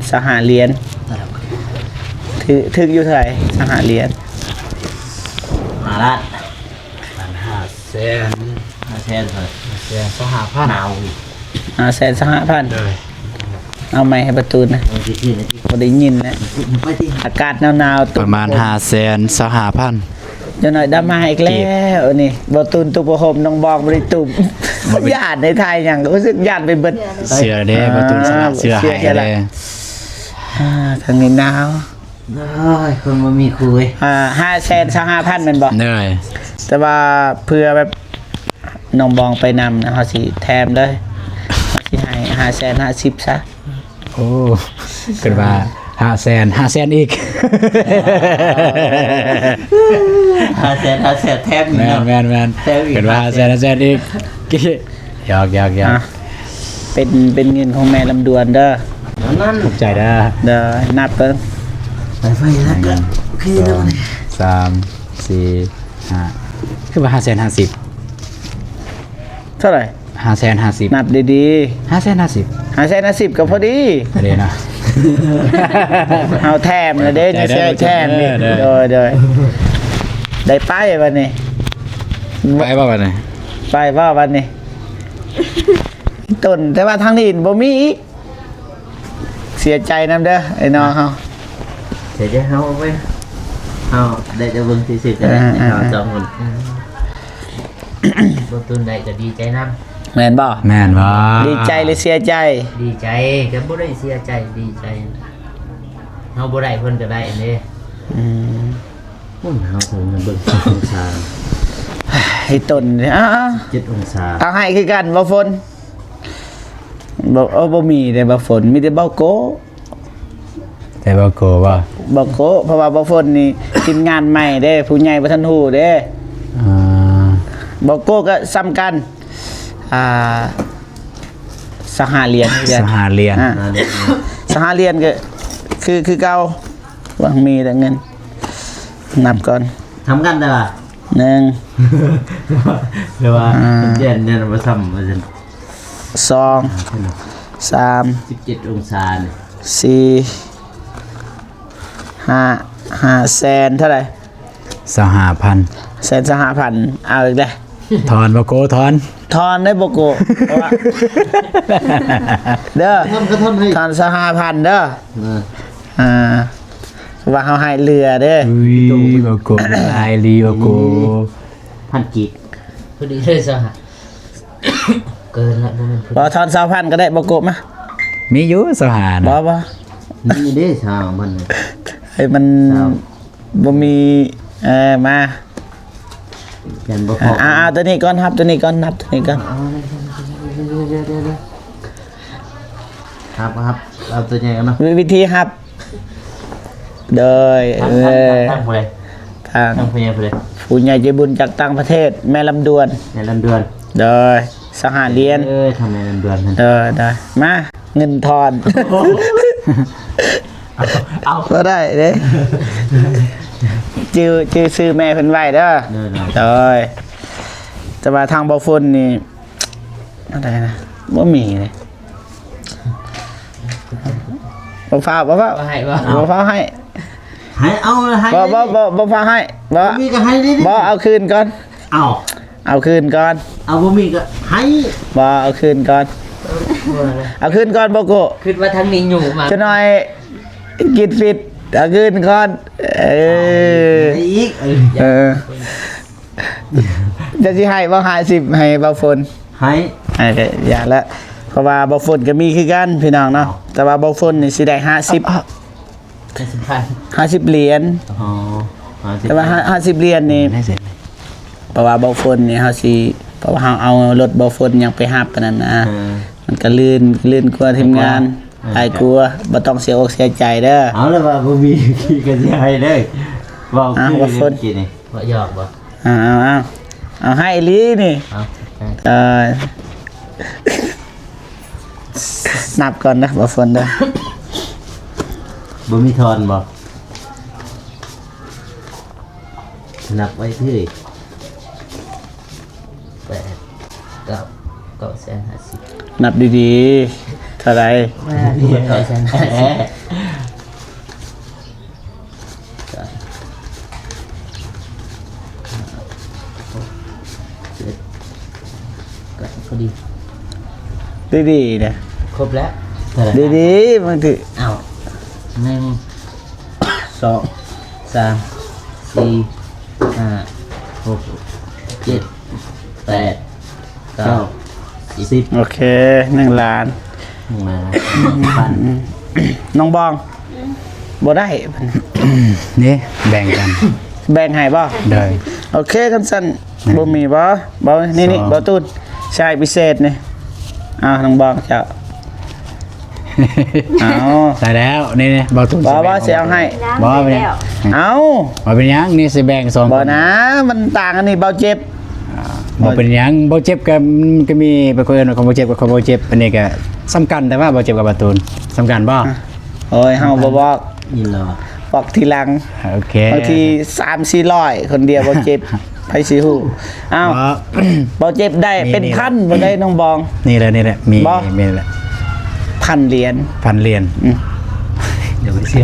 ຊາວຫ້າຫຼຽນ. ຖືກ ຖືກຢູ່ເທົ່າໃດ? ຊາວຫ້າຫຼຽນ ຫ້າລ້ານ ຫ້າແສນ ຫ້າແສນ ຫ້າແສນຊາວຫ້າພັນ ຫ້າແສນຊາວຫ້າພັນ. ໂດຍ ເອົາໄມໃຫ້ປະຕູນນະ ບໍ່ໄດ້ຍິນນະ ອາກາດໜາວໆ. ປະມານຫ້າແສນຊາວຫ້າພັນ. ຢ່າງໜ້ອຍດາມາອີກແລ້ວນີ້ ບໍ່ຕູນຕຸບຜ້າຫົ່ມ ນ້ອງບອງບໍ່ໄດ້ຕຸບ. ຢ້ານໃນໄທຫຍັງ ຮູ້ສຶກຢ້ານໄປເບິດ. ເຊື່ອເດ້ ບໍ່ຕູນສະຫຼະ ເຊື່ອໃຫ້ເດ້. ອ່າ ທາງນີ້ໜາວ ໂອ້ຍ ຄົນບໍ່ມີຄູ່ເວີຍ. ອ່າ ຫ້າແສນຊາວຫ້າພັນແມ່ນບໍ່? ໂດຍ ແຕ່ວ່າເພື່ອແບບນ້ອງບອງໄປນຳນະ ເຮົາຊິແຖມເລີຍ ເຮົາຊິໃຫ້ຫ້າແສນຫ້າສິບຊະ. ໂອ້ ເກີດວ່າຫ້າແສນ ຫ້າແສນອີກ ຫ້າແສນ ຫ້າແສນແຖມອີກເນາະ. ແມ່ນໆໆ ແຖມອີກ ເກີດວ່າຫ້າແສນ ຫ້າແສນອີກ. ຢອກໆໆ ອ່ະ ເປັນ ເປັນເງິນຂອງແມ່ລຳດວນເດີ. ນັ້ນ ຂອບໃຈເດີ ເດີ ນັບເບິ່ງ ໄປໆ ນັບ ໂອເຄ ສອງ ສາມ ສີ່ ຫ້າ ຄືວ່າຫ້າແສນຫ້າສິບ ເທົ່າໃດ? ຫ້າແສນຫ້າສິບ ນັບດີໆ ຫ້າແສນຫ້າສິບ ຫ້າແສນຫ້າສິບກໍພໍດີ ພໍດີເນາະ. ເຮົາແຖມແລ້ວເດ້ ໃຈເດີ ແຖມອີກ ເດີ ໂດຍໆ ໄດ້ໄປບັດນີ້ ໄປບໍ່ບັດນີ້ ໄປບໍ່ບັດນີ້ ຕົ້ນ ແຕ່ວ່າທາງນີ້ບໍ່ມີອີກ. ເສຍໃຈນຳເດີ ໄອ້ນ້ອງເຮົາ ເສຍໃຈເຮົາເວີຍ ເຮົາໄດ້ແຕ່ເບິ່ງຊື່ໆ ກໍໄດ້ ອ່າໆໆ ເຮົາສອງຄົນ ບໍ່ຕຸນໄດ້ກໍດີໃຈນຳ ແມ່ນບໍ່? ແມ່ນບໍ່? ດີໃຈຫຼືເສຍໃຈ? ດີໃຈ ກໍບໍ່ໄດ້ເສຍໃຈ ດີໃຈ ເຮົາບໍ່ໄດ້ເພິ່ນກໍໄດ້ເດ້. ອືມ ໂອ້ຍ ໜາວ ເບິ່ງ ເບິ່ງ ເຈັດອົງສາ ໃຫ້ຕົ້ນ ອ້າ ເຈັດອົງສາ ເອົາໃຫ້ຄືກັນບໍ່ຝົນ? ບໍ່ ເອີ ບໍ່ມີເດ້ບໍ່ຝົນ ມີແຕ່ເບົາໂກ້. ແຕ່ເບົາໂກ້ບໍ່? ເບົາໂກ້ ເພາະວ່າບໍ່ຝົນນີ້ ທີມງານໃໝ່ເດ້ ຜູ້ໃຫຍ່ບໍ່ທັນຮູ້ເດ້. ອ່າ ເບົາໂກ້ກໍສ່ຳກັນ ອ່າ ຊາວຫ້າຫຼຽນ ຊາວຫ້າຫຼຽນ ອ່າ ຊາວຫ້າຫຼຽນກໍຄື ຄືເກົ່າ ຫວັງມີແຕ່ເງິນ ນັບກ່ອນ ທຳກັນເດີ ໜຶ່ງ ຫຼືວ່າ ອ່າ ແມ່ນ ແມ່ນບໍ່ສ່ຳວ່າຊັ້ນ ສອງ ອ່າ ສາມ ສິບເຈັດອົງສານີ້ ສີ່ ຫ້າ ຫ້າແສນເທົ່າໃດ? ຊາວຫ້າພັນ ແສນຊາວຫ້າພັນ ເອົາອີກແລ້ວ ຖອນບໍ່ໂກ ຖອນ ຖອນໄດ້ບໍ່ໂກ ເພາະວ່າ ເດີ ຖອນກໍຖອນໃຫ້ ຖອນຊາວຫ້າພັນເດີ ອ່າ ອ່າ ວ່າເຮົາໃຫ້ເຫຼືອເດ້ ອຸ້ຍ ບໍ່ໂກ ຫຼາຍອີ່ຫຼີບໍ່ໂກ ພັນກີບ ພໍດີເລີຍຊາວຫ້າ ເກີນລະ ບໍ່ແມ່ນ ບໍ່ ຖອນຊາວພັນກໍໄດ້ບໍ່ໂກະມາ ມີຢູ່ຊາວຫ້ານະ ບໍ່ ບໍ່ ມີເດ້ຊາວພັນ ໃຫ້ມັນ ຊາວ ບໍ່ມີ ເອີ ມາ ຍັງບໍ່ພໍ ອ່າ ເອົາ ເອົາຕົວນີ້ກ່ອນ ຮັບຕົວນີ້ກ່ອນ ຮັບຕົວນີ້ກ່ອນ ເອົາ ຮັບ ຮັບ ເອົາຕົວໃຫຍ່ກ່ອນເນາະ ວິ ວິທີຮັບ ໂດຍ ທາງ ເອີ ທາງ ທາງຜູ້ໃດ ທາງ ທາງຜູ້ໃຫຍ່ຜູ້ໃດ ຜູ້ໃຫຍ່ໃຈບຸນຈາກຕ່າງປະເທດ ແມ່ລຳດວນ ແມ່ລຳດວນ ໂດຍ ຊາວຫ້າຫຼຽນ ເອີ ທາງແມ່ລຳດວນ ໂດຍ ໂດຍ ມາ ເງິນທອນ ເອົາ ເອົາ ບໍ່ໄດ້ເດ້ ເ ຈື່ ຈື່ຊື່ແມ່ເພິ່ນໄວ້ເດີ. ໂດຍໆ ໂດຍ. ແຕ່ວ່າທາງເບົາຝົນນີ້ ອັນໃດນະ ບໍ່ມີເລີຍ. ບໍ່ຟ້າວ ບໍ່ຟ້າວ ບໍ່ໃຫ້ບໍ່ ບໍ່ຟ້າວໃຫ້ ໃຫ້ເອົາເລີຍ ໃຫ້ ບໍ່ ບໍ່ ບໍ່ ບໍ່ຟ້າວໃຫ້ ບໍ່ ບໍ່ມີກໍໃຫ້ເລີຍ ບໍ່ ເອົາຄືນກ່ອນ ເອົາ ເອົາຄືນກ່ອນ ເອົາ ບໍ່ມີກໍໃຫ້ ບໍ່ ເອົາຄືນກ່ອນ ເອົາຄືນກ່ອນ ບໍ່ໂກ ຄິດວ່າທາງນີ້ຫຍຸ້ງມາ ຈັກໜ້ອຍກິດຟິດ ເອົາຄືນກ່ອນ ເອີ ໃຫ້ອີກ ເອີ ເອີ. ຈະຊິໃຫ້ບໍ່ ຫ້າສິບ ໃຫ້ເບົາຝົນ ໃຫ້ ໃຫ້ກໍຢ່າລະ ເພາະວ່າເບົາຝົນກໍມີຄືກັນພີ່ນ້ອງເນາະ ແຕ່ວ່າເບົາຝົນນີ້ຊິໄດ້ຫ້າສິບ ຫ້າສິບພັນ ຫ້າສິບຫຼຽນ ອໍ ຫ້າສິບ ແຕ່ວ່າຫ້າ ຫ້າສິບຫຼຽນນີ້ ເພາະວ່າເບົາຝົນນີ້ເຮົາຊິ ເພາະວ່າເຮົາເອົາລົດເບົາຝົນຫຍັງໄປຮັບອັນນັ້ນນະ ມັນກໍລື່ນ ລື່ນກວ່າທີມງານ ເອີ ຫຼາຍກວ່າ ບໍ່ຕ້ອງເສຍອົກເສຍໃຈເດີ ເອົາລະວ່າບໍ່ມີ ກໍຊິໃຫ້ເດີ ເວົ້າຄືເມື່ອກີ້ນີ້ ບໍ່ຫຍອກບໍ່ ເອົາ ເອົາ ເອົາ ເອົາໃຫ້ອີ່ຫຼີນີ້ ເອົາ ເອີ ນັບກ່ອນເດີ ບໍ່ຝົນເດີ ບໍ່ມີທອນບໍ່ ນັບໄວ້ເທື່ອ ແປດ ເກົ້າ ເກົ້າແສນຫ້າສິບ ນັບດີໆ ເທົ່າໃດ ເກົ້າແສນຫ້າສິບ ສາມ ຫ້າ ຫົກ ເຈັດ ແປດ ພໍດີ ດີໆ ເດ້ ຄົບແລ້ວ ດີໆ ບາງທີ ເອົ້າ ໜຶ່ງ ສອງ ສາມ ສີ່ ຫ້າ ຫົກ ເຈັດ ແປດ ເກົ້າ ສິບ ໂອເຄ ໜຶ່ງລ້ານ ໜຶ່ງລ້ານ ພັນ ນ້ອງບອງ ອືມ ບໍ່ໄດ້ ນີ້ ແບ່ງກັນ ແບ່ງໃຫ້ບໍ່ ໂດຍ ໂອເຄ ຄັນຊັ້ນ ບໍ່ມີບໍ່ ບໍ່ ນີ້ ນີ້ ສອງ ບໍ່ຕູນ ໃຊ້ພິເສດນີ້ ອ້າວ ນ້ອງບອງເຈົ້າ ເອົາ ໃສ່ແລ້ວ ນີ້ ນີ້ ເບົາຕຸນ ບໍ່ ບໍ່ ຊິເອົາໃຫ້ ບໍ່ເປັນຫຍັງ ເອົາ ບໍ່ເປັນຫຍັງ ນີ້ຊິແບ່ງສອງ ບໍ່ນະ ມັນຕ່າງ ອັນນີ້ເບົາເຈັບ ອ່າ ບໍ່ເປັນຫຍັງ ເບົາເຈັບກໍ ມັນກໍມີ ບາງຄົນເອີ້ນວ່າຂອງເບົາເຈັບກັບຂອງເບົາເຈັບ ອັນນີ້ກໍສ່ຳກັນ ແຕ່ວ່າເບົາເຈັບກັບເບົາຕຸນສ່ຳກັນບໍ່? ໂອ້ຍ ເຮົາບໍ່ບອກ ຍິນແລ້ວ ບອກທີຫຼັງ ໂອເຄ ບາງທີສາມສີ່ຮ້ອຍ ຄົນດຽວເບົາເຈັບ ໃຜຊິຮູ້ ອ້າວ ບໍ່ ເບົາເຈັບໄດ້ ມີ ເປັນພັນບໍ່ໄດ້ນ້ອງບອງ ນີ້ແຫຼະ ນີ້ແຫຼະ ມີ ມີແຫຼະ ພັນຫຼຽນ ພັນຫຼຽນ ອືມ ດຽວໄປເສຍ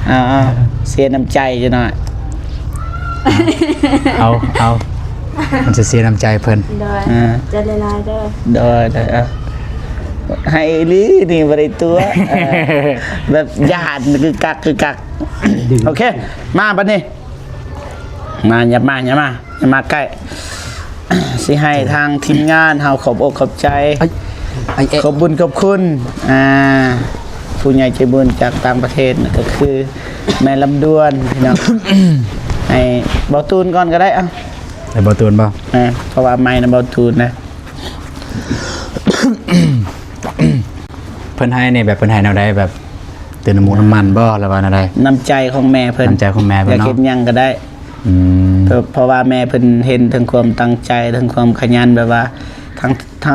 ເອົາ ເອົາ ເສຍນ້ຳໃຈຈັກໜ້ອຍ ເອົາ ເອົາ ມັນຈະເສຍນ້ຳໃຈເພິ່ນ ໂດຍ ອ່າ ໃຈຫຼາຍໆເດີ ໂດຍ ໂດຍ ເອົາ ໃຫ້ອີ່ຫຼີນີ້ບໍ່ໄດ້ຕົວະ ເອີ ແບບຢ້ານ ກຶກກັກ ກຶກກັກ ໂອເຄ ມາບັດນີ້ ມາ ຫຍັບມາ ຫຍັບມາ ຫຍັບມາໃກ້ ຊິໃຫ້ທາງທີມງານເຮົາຂອບອົກຂອບໃຈ ຂອບບຸນຂອບຄຸນ ອ່າ ຜູ້ໃຫຍ່ໃຈບຸນຈາກຕ່າງປະເທດ ກໍຄືແມ່ລຳດວນ ພີ່ນ້ອງ ໃຫ້ເບົາຕູນກ່ອນກໍໄດ້ ເອົາ ໃຫ້ເບົາຕູນບໍ່? ເອີ ເພາະວ່າໄມນຳເບົາຕູນນະ. ເພິ່ນໃຫ້ນີ້ແບບເພິ່ນໃຫ້ແນວໃດ ແບບຕື່ມນ້ຳມູກນ້ຳມັນບໍ່ ຫຼືວ່າແນວໃດ? ນ້ຳໃຈຂອງແມ່ເພິ່ນ ນ້ຳໃຈຂອງແມ່ເພິ່ນເນາະ ຢາກເຮັດຫຍັງກໍໄດ້ ອືມ ເພາະ ເພາະວ່າແມ່ເພິ່ນເຫັນເຖິງຄວາມຕັ້ງໃຈ ເຖິງຄວາມຂະຫຍັນ ແບບວ່າທັງ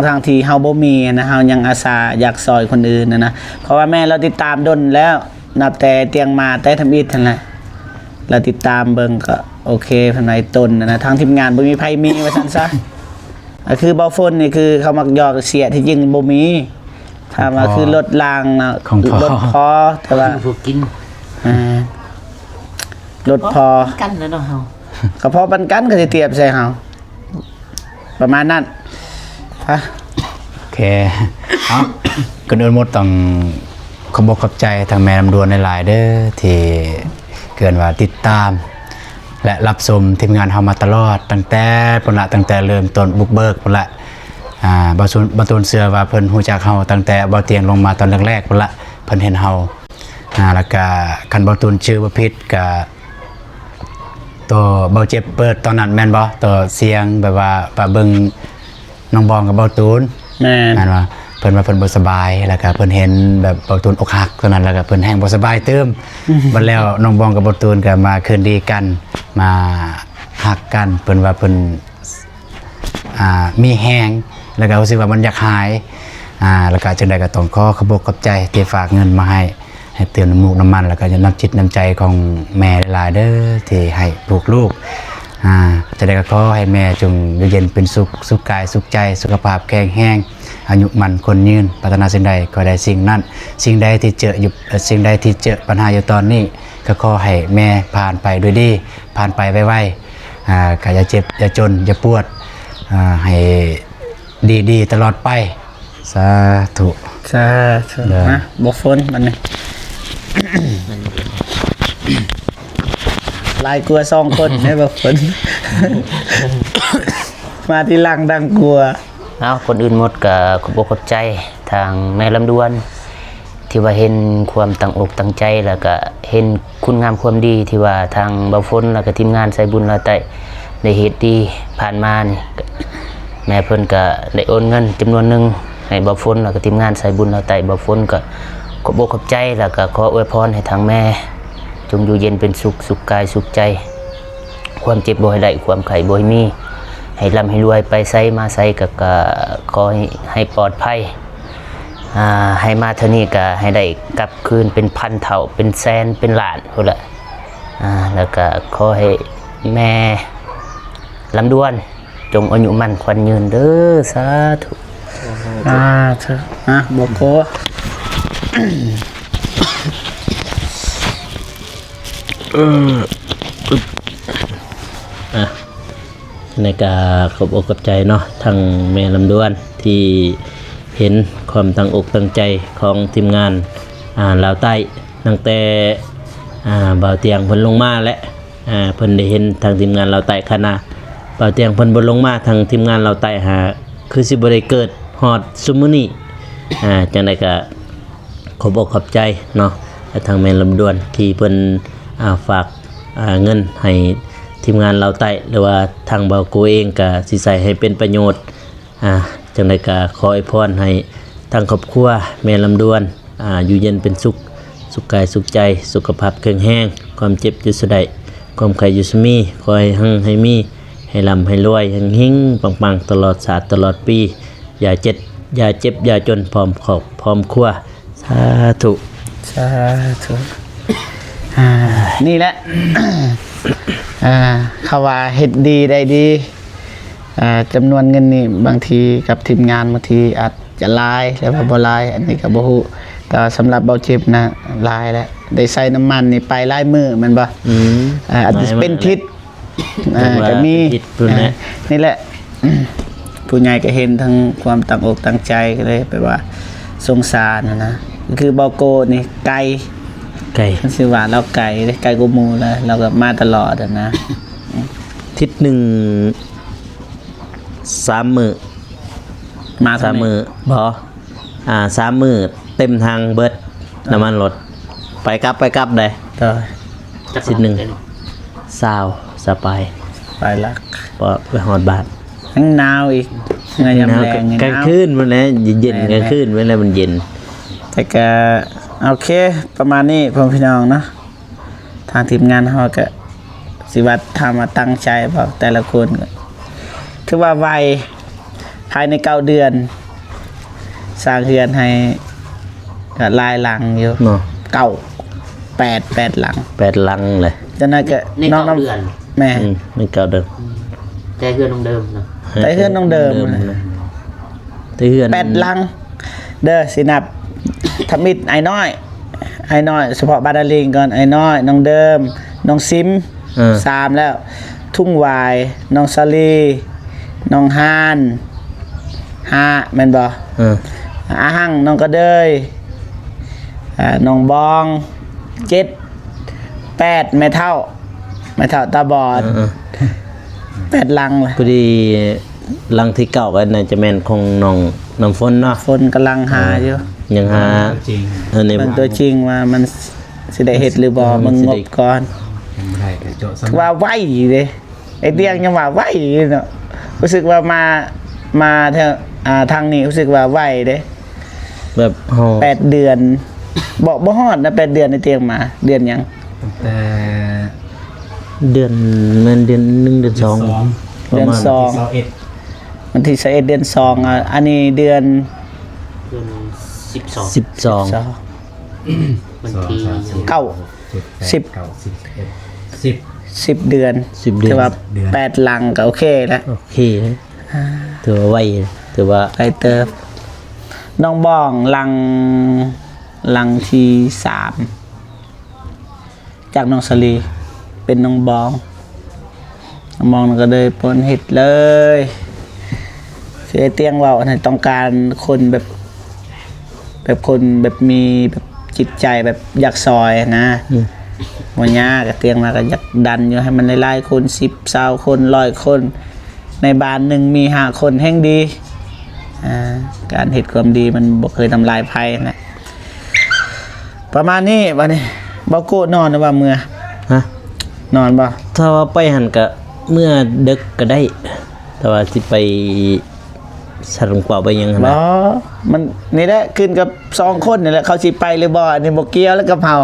ທັງໆທີ່ເຮົາບໍ່ມີນະ ເຮົາຍັງອາສາຢາກຊ່ອຍຄົນອື່ນນະ ເພາະວ່າແມ່ລາວຕິດຕາມດົນແລ້ວ ນັບແຕ່ຕຽງມາແຕ່ທຳອິດຫັ້ນແຫຼະ ລາວຕິດຕາມເບິ່ງກໍໂອເຄ ເພິ່ນວ່າໃຫ້ຕົນນະ ທາງທີມງານບໍ່ມີໃຜມີວ່າຊັ້ນຊະ. ກໍຄືເບົາຝົນນີ້ຄືເຂົາມັກຢອກເສຍ ທີ່ຈິງບໍ່ມີ ຖາມວ່າຄືລົດລາງນະ ຂອງພໍ່ ລົດພໍ່ ແຕ່ວ່າ ຄືບໍ່ກິນ ອ່າ ລົດພໍ່ ກັນແລ້ວເນາະເຮົາ ກໍພໍປັນກັນ ກໍຊິຕຽບໃສ່ເຮົາ ປະມານນັ້ນ ຮະ ໂອເຄ ເອົາ ກ່ອນອື່ນໝົດຕ້ອງຂອບອົກຂອບໃຈທາງແມ່ລຳດວນຫຼາຍໆເດີ ທີ່ເອີ້ນວ່າຕິດຕາມ ແລະ ຮັບຊົມທີມງານເຮົາມາຕະຫຼອດ ຕັ້ງແຕ່ພຸ້ນລະ ຕັ້ງແຕ່ເລີ່ມຕົ້ນບຸກເບີກພຸ້ນລະ ອ່າ ບ່າວຕຸນ ບ່າວຕຸນເຊື່ອວ່າເພິ່ນຮູ້ຈັກເຮົາຕັ້ງແຕ່ບ່າວຕຽງລົງມາຕອນແລກໆພຸ້ນລະ ເພິ່ນເຫັນເຮົາ ອ່າ ແລ້ວກະຄັນບ່າວຕຸນຈື່ບໍ່ຜິດກະ ໂຕບ່າວເຈັບເປີດຕອນນັ້ນແມ່ນບໍ່? ໂຕສຽງແບບວ່າ ວ່າເບິ່ງ ນ້ອງບອງກັບບ່າວຕູນ ແມ່ນ ແມ່ນວ່າ ເພິ່ນວ່າເພິ່ນບໍ່ສະບາຍ ແລ້ວກະເພິ່ນເຫັນແບບບ່າວຕູນອົກຫັກຕອນນັ້ນ ແລ້ວກະເພິ່ນແຮ່ງບໍ່ສະບາຍຕື່ມ ບັດແລ້ວນ້ອງບອງກັບບ່າວຕູນກະມາຄືນດີກັນ ມາຮັກກັນ ເພິ່ນວ່າເພິ່ນ ອ່າ ມີແຮງ ແລ້ວກະຮູ້ສຶກວ່າມັນຢາກຫາຍ ອ່າ ແລ້ວກະຈັ່ງໃດກະຕ້ອງຂໍຂອບອົກຂອບໃຈທີ່ຝາກເງິນມາໃຫ້ ໃຫ້ຕື່ມນ້ຳມູກນ້ຳມັນ ແລ້ວກໍນ້ຳຈິດນ້ຳໃຈຂອງແມ່ຫຼາຍໆເດີ ທີ່ໃຫ້ລູກໆ ອ່າ ຈັ່ງໃດກໍຂໍໃຫ້ແມ່ຈົ່ງຢູ່ເຢັນເປັນສຸກ ສຸກກາຍສຸກໃຈ ສຸຂະພາບແຂງແຮງ ອາຍຸໝັ້ນຂວັນຍືນ ປາດຖະໜາສິ່ງໃດກໍໄດ້ສິ່ງນັ້ນ ສິ່ງໃດທີ່ເຈີຢູ່ ເອີ ສິ່ງໃດທີ່ເຈີບັນຫາຢູ່ຕອນນີ້ ກໍຂໍໃຫ້ແມ່ຜ່ານໄປດ້ວຍດີ ຜ່ານໄປໄວໆ ອ່າ ກໍຢ່າເຈັບ ຢ່າຈົນ ຢ່າປວດ ອ່າ ໃຫ້ດີໆຕະຫຼອດໄປ. ສາທຸ ສາທຸ ເດີ ມາ ບໍ່ຝົນບັດນີ້ ຫຼາຍກວ່າສອງຄົນ ແມ່ນບໍ່ຝົນ ມາທີຫຼັງດັງກວ່າ. ເອົາ ກ່ອນອື່ນໝົດກໍຂອບອົກຂອບໃຈທາງແມ່ລຳດວນ ທີ່ວ່າເຫັນຄວາມຕັ້ງອົກຕັ້ງໃຈ ແລ້ວກະເຫັນຄຸນງາມຄວາມດີ ທີ່ວ່າທາງບ່າວຝົນ ແລ້ວກະທີມງານສາຍບຸນລາວໃຕ້ໄດ້ເຮັດດີຜ່ານມານີ້ ແມ່ເພິ່ນກະໄດ້ໂອນເງິນຈຳນວນໜຶ່ງໃຫ້ບ່າວຝົນ ແລ້ວກະທີມງານສາຍບຸນລາວໃຕ້. ບ່າວຝົນກະຂອບອົກຂອບໃຈ ແລ້ວກະຂໍອວຍພອນໃຫ້ທາງແມ່ຈົ່ງຢູ່ເຢັນເປັນສຸກ ສຸກກາຍສຸກໃຈ ຄວາມເຈັບບໍ່ໃຫ້ໄດ້ ຄວາມໄຂ້ບໍ່ໃຫ້ມີ ໃຫ້ລ່ຳໃຫ້ລວຍ ໄປໃສມາໃສກະ ກະຂໍໃຫ້ ໃຫ້ປອດໄພ. ອ່າ ໃຫ້ມາເທື່ອນີ້ກໍໃຫ້ໄດ້ກັບຄືນເປັນພັນເທົ່າ ເປັນແສນ ເປັນລ້ານພຸ້ນລະ. ອ່າ ແລ້ວກໍຂໍໃຫ້ແມ່ລຳດວນຈົ່ງອາຍຸໝັ້ນຂວັນຍືນເດີ ສາທຸ. ສາທຸ ອ່າ ບໍ່ຂໍ ເອີ ອາ ໃນກະຂອບອົກຂອບໃຈເນາະ ທັງແມ່ລຳດວນທີ່ເຫັນຄວາມຕັ້ງອົກຕັ້ງໃຈຂອງທີມງານ ອ່າ ລາວໃຕ້ ຕັ້ງແຕ່ ອ່າ ບ່າວຕຽງເພິ່ນລົງມາແຫຼະ ອ່າ ເພິ່ນໄດ້ເຫັນທາງທີມງານລາວໃຕ້ຄະນະ ບ່າວຕຽງເພິ່ນບໍ່ລົງມາ ທາງທີມງານລາວໃຕ້ຫາຄືຊິບໍ່ໄດ້ເກີດຮອດຊຸມມື້ນີ້. ອ່າ ຈັ່ງໃດກະ ຂອບອົກຂອບໃຈເນາະ ແລະ ທາງແມ່ລຳດວນທີ່ເພິ່ນ ອ່າ ຝາກ ອ່າ ເງິນໃຫ້ທີມງານລາວໃຕ້ ຫຼືວ່າທາງບ່າວໂກເອງກະຊິໃຊ້ໃຫ້ເປັນປະໂຫຍດ. ອ່າ ຈັ່ງໃດກະຂໍອວຍພອນໃຫ້ທາງຄອບຄົວແມ່ລຳດວນ ອ່າ ຢູ່ເຢັນເປັນສຸກ ສຸກກາຍສຸກໃຈ ສຸຂະພາບແຂງແຮງ ຄວາມເຈັບຢູ່ສະໃດ ຄວາມໄຂ້ຢູ່ສະມີ ຂໍໃຫ້ຮັ່ງໃຫ້ມີ ໃຫ້ລ່ຳໃຫ້ລວຍ ເຮັງໆປັງໆ ຕະຫຼອດຊາດຕະຫຼອດປີ ຢ່າເຈັບ ຢ່າເຈັບຢ່າຈົນ ພ້ອມຄອບພ້ອມຄົວ. ສາທຸ ສາທຸ. ອ່າ ນີ້ແຫຼະ ອ່າ ເຂົາວ່າເຮັດດີໄດ້ດີ ອ່າ ຈຳນວນເງິນນີ້ ບາງທີກັບທີມງານ ບາງທີອາດຈະຫຼາຍ ຫຼືວ່າບໍ່ຫຼາຍ ອັນນີ້ກໍບໍ່ຮູ້ ແຕ່ວ່າສຳລັບເບົາເຈັບນະ ຫຼາຍແຫຼະ ໄດ້ໃຊ້ນ້ຳມັນນີ້ໄປຫຼາຍມື້ແມ່ນບໍ່? ອືມ ອ່າ ອາດຈະເປັນທິດ ອ່າ ກໍມີ ເປັນທິດພຸ້ນແຫຼະ ອ່າ ນີ້ແຫຼະ ຜູ້ໃຫຍ່ກໍເຫັນທັງຄວາມຕັ້ງອົກຕັ້ງໃຈ ກໍເລີຍແບບວ່າສົງສານຫັ້ນນະ ກໍຄືເບົາໂກນີ້ໄກ ໄກ ຄັນຊິວ່າລາວໄກເດ້ ໄກກວ່າໝູ່ແລ້ວ ລາວກໍມາຕະຫຼອດຫັ້ນນະ ທິດໜຶ່ງສາມມື້ ມາສາມມື້ ບໍ່ ອ່າ ສາມມື້ເຕັມຖັງເບິດ ອ່າ ນ້ຳມັນລົດ ໄປກັບ ໄປກັບເດ້ ໂດຍ ທິດໜຶ່ງ ຊາວ ຊາວປາຍ ປາຍຫຼັກ ພໍໄປຮອດບ້ານ ຍັງໜາວອີກ ຍາມແລງ ກາງຄືນພຸ້ນແຫຼະ ເຢັນໆ ແມ່ນໆ ກາງຄືນພຸ້ນແຫຼະ ມັນເຢັນ ແຕ່ກະ ໂອເຄ ປະມານນີ້ ພໍ່ແມ່ພີ່ນ້ອງເນາະ. ທາງທີມງານເຮົາກະຊິວ່າ ຖາມວ່າຕັ້ງໃຈບໍ່ ແຕ່ລະຄົນກະຖືວ່າໄວ ພາຍໃນເກົ້າເດືອນ ສ້າງເຮືອນໃຫ້ກະຫຼາຍຫຼັງຢູ່ເນາະ ເກົ້າ ແປດ ແປດຫຼັງ ແປດຫຼັງເລີຍ ຈັ່ງນັ້ນກະ ໃນເກົ້າເດືອນ ແມ່ນ ອືມ ໃນເກົ້າເດືອນ ອືມ ແຕ່ເຮືອນໜອງເດີມເນາະ ແຕ່ເຮືອນໜອງເດີມ ເດີມ ແຕ່ເຮືອນ ແປດຫຼັງ ເດີ ຊິນັບທຳອິດ ອ້າຍນ້ອຍ ອ້າຍນ້ອຍ ສະເພາະບ້ານດາລິງກ່ອນ ອ້າຍນ້ອຍ ນ້ອງເດີມ ນ້ອງຊິມ ເອີ ສາມແລ້ວ ທຸງຫວາຍ ນ້ອງສາລີ ນ້ອງຮານ ຫ້າ ແມ່ນບໍ່? ເອີ ອາຫັງ ນ້ອງກະເດີຍ ອ່າ ນ້ອງບອງ ເຈັດ ແປດ ແມ່ເຖົ້າ ແມ່ເຖົ້າຕາບອດ ເອີ ເອີ ແປດຫຼັງລະ ພໍດີຫຼັງທີເກົ້າ ກໍໜ້າຈະແມ່ນຂອງນ້ອງນ້ຳຝົນເນາະ ຝົນກຳລັງຫາຢູ່ ເອີ ຍັງຫາ ເອີ ເບິ່ງຕົວຈິງວ່າມັນຊິໄດ້ເຮັດຫຼືບໍ່ ເອີ ເບິ່ງງົບກ່ອນ ຍັງບໍ່ໄດ້ ກໍເຈາະ ຖືວ່າໄວເດ້ ໄອ້ຕຽງຍັງວ່າໄວເນາະ ຮູ້ສຶກວ່າມາ ມາແຖວ ອ່າ ທາງນີ້ຮູ້ສຶກວ່າໄວເດ້ ແບບເຮົາ ແປດເດືອນ ບໍ່ ບໍ່ຮອດນະ ແປດເດືອນ ໄອ້ຕຽງມາ ເດືອນຫຍັງ? ຕັ້ງແຕ່ເດືອນ ແມ່ນເດືອນໜຶ່ງ ເດືອນສອງ ເດືອນສອງ ປະມານ ເດືອນສອງ ວັນທີຊາວເອັດ ເດືອນສອງ ອ່າ ອັນນີ້ເດືອນ ເດືອນສິບສອງ ສິບສອງ ສິບສອງ ສິບສອງ ວັນທີ ສອງ ສາມ ສີ່ ຫ້າ ຫົກ ເຈັດ ແປດ ສິບ ເກົ້າ ສິບ ສິບເອັດ ສິບ ສິບເດືອນ ສິບເດືອນ ຖືວ່າ ສິບເດືອນ ແປດຫຼັງກໍໂອເຄແລ້ວ ໂອເຄ ອ່າ ຖືວ່າໄວ ຖືວ່າໄວເຕີບ. ນ້ອງບອງຫຼັງ ຫຼັງທີສາມ ຈາກນ້ອງສາລີ ເປັນນ້ອງບອງ ນ້ອງບອງກໍເລີຍປ່ອນເຮັດເລີຍ ຄືໄອ້ຕຽງເວົ້າຫັ້ນ ຕ້ອງການຄົນແບບ ແບບຄົນແບບມີແບບຈິດໃຈແບບຢາກຊ່ອຍນະ ອືມ ບໍ່ຍາກ ກະຕຽງວ່າກໍຢາກດັນຢູ່ໃຫ້ມັນຫຼາຍໆຄົນ ສິບ ຊາວຄົນ ຮ້ອຍຄົນ ໃນບ້ານໜຶ່ງມີຫ້າຄົນແຮ່ງດີ. ອ່າ ການເຮັດຄວາມດີມັນບໍ່ເຄີຍທຳລາຍໃຜຫັ້ນແຫຼະ. ປະມານນີ້ ບາດນີ້ ບໍ່ໂກະນອນຫຼືວ່າເມືອ? ຮະ? ນອນບໍ່? ຖ້າວ່າໄປຫັ້ນກະເມືອເດິກກະໄດ້ ແຕ່ວ່າຊິໄປສັດຂອງເປົ່າໄປຫຍັງຫັ້ນນະ ບໍ່ ມັນ ນີ້ແຫຼະ ຂຶ້ນກັບສອງຄົນນີ້ແຫຼະ ເຂົາຊິໄປຫຼືບໍ່ ອັນນີ້ບໍ່ກ່ຽວແລ້ວກັບເຮົາ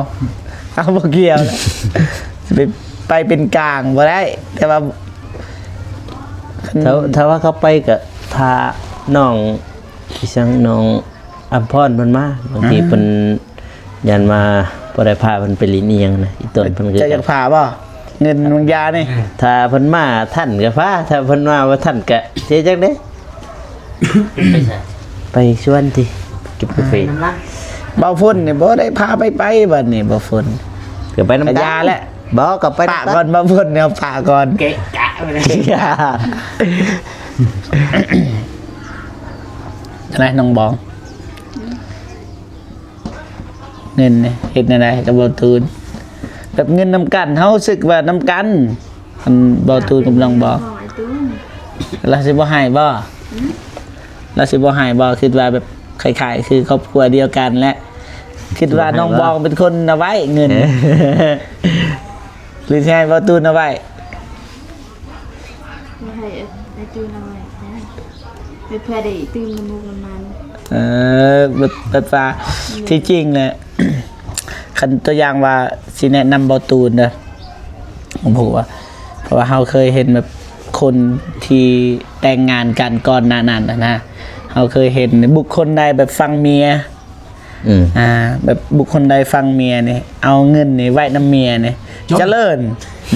ເຮົາບໍ່ກ່ຽວແລ້ວ ຊິໄປ ໄປເປັນກາງບໍ່ໄດ້ ແຕ່ວ່າ ຖ້າ ຖ້າວ່າເຂົາໄປກະຖ້ານ້ອງ ອີ່ຫຍັງ ນ້ອງອຳພອນເພິ່ນມາ ບາງທີ ອ່າ ເພິ່ນຢ້ານວ່າບໍ່ໄດ້ພາເພິ່ນໄປຫຼິ້ນອີ່ຫຍັງນະ ອີ່ຕົນເພິ່ນກໍ ເຈົ້າຢາກພາບໍ່? ເງິນມັນຢານີ້ ຖ້າເພິ່ນມາທັນກໍພາ ຖ້າເພິ່ນມາບໍ່ທັນກໍເຮັດຈັ່ງໃດ? ໄປໃສ? ໄປສວນຕິ ເກັບກາເຟ ອ່າ ນ້ຳລັງ ບ່າວຝົນນີ້ບໍ່ໄດ້ພາໄປ ໄປບັດນີ້ ບ່າວຝົນ ກໍໄປນຳກັນ ກໍຢ່າແຫຼະ ບໍ່ ກໍໄປນຳກັນ ປະກ່ອນ ບ່າວຝົນ ເອົາປະກ່ອນ ເກະກະໄປເລີຍ ຈັ່ງໃດນ້ອງບອງ? ເງິນນີ້ເຮັດແນວໃດກັບບ່າວຕູນ? ແບບເງິນນຳກັນ ເຮົາຮູ້ສຶກວ່ານຳກັນ ອັນບ່າວຕູນກັບນ້ອງບອງ ຂອງອ້າຍຕູນ ລາວຊິບໍ່ໃຫ້ບໍ່? ຫືມ? ລາວຊິບໍ່ໃຫ້ບໍ່? ຄິດວ່າແບບຄ້າຍໆຄືຄອບຄົວດຽວກັນແຫຼະ ຄິດວ່ານ້ອງບອງເປັນຄົນເອົາໄວ້ເງິນ ຫຼືຊິໃຫ້ບ່າວຕູນເອົາໄວ້? ບໍ່ໃຫ້ອ້າຍຕູນເອົາໄວ້ ເພື່ອໄດ້ຕື່ມນ້ຳມູກນ້ຳມັນ ເອີ ແບບ ແບບວ່າ ທີ່ຈິງແຫຼະ ຄັນຕົວຢ່າງວ່າຊິແນະນຳບ່າວຕູນເດີ ໂອ້ໂຫ ເພາະວ່າເຮົາເຄີຍເຫັນແບບຄົນທີ່ແຕ່ງງານກັນກ່ອນໜ້ານັ້ນນະ ເຮົາເຄີຍເຫັນບຸກຄົນໃດແບບຟັງເມຍ ອືມ ອ່າ ແບບບຸກຄົນໃດຟັງເມຍນີ້ ເອົາເງິນນີ້ໄວ້ນຳເມຍນີ້ ຈະເລີນ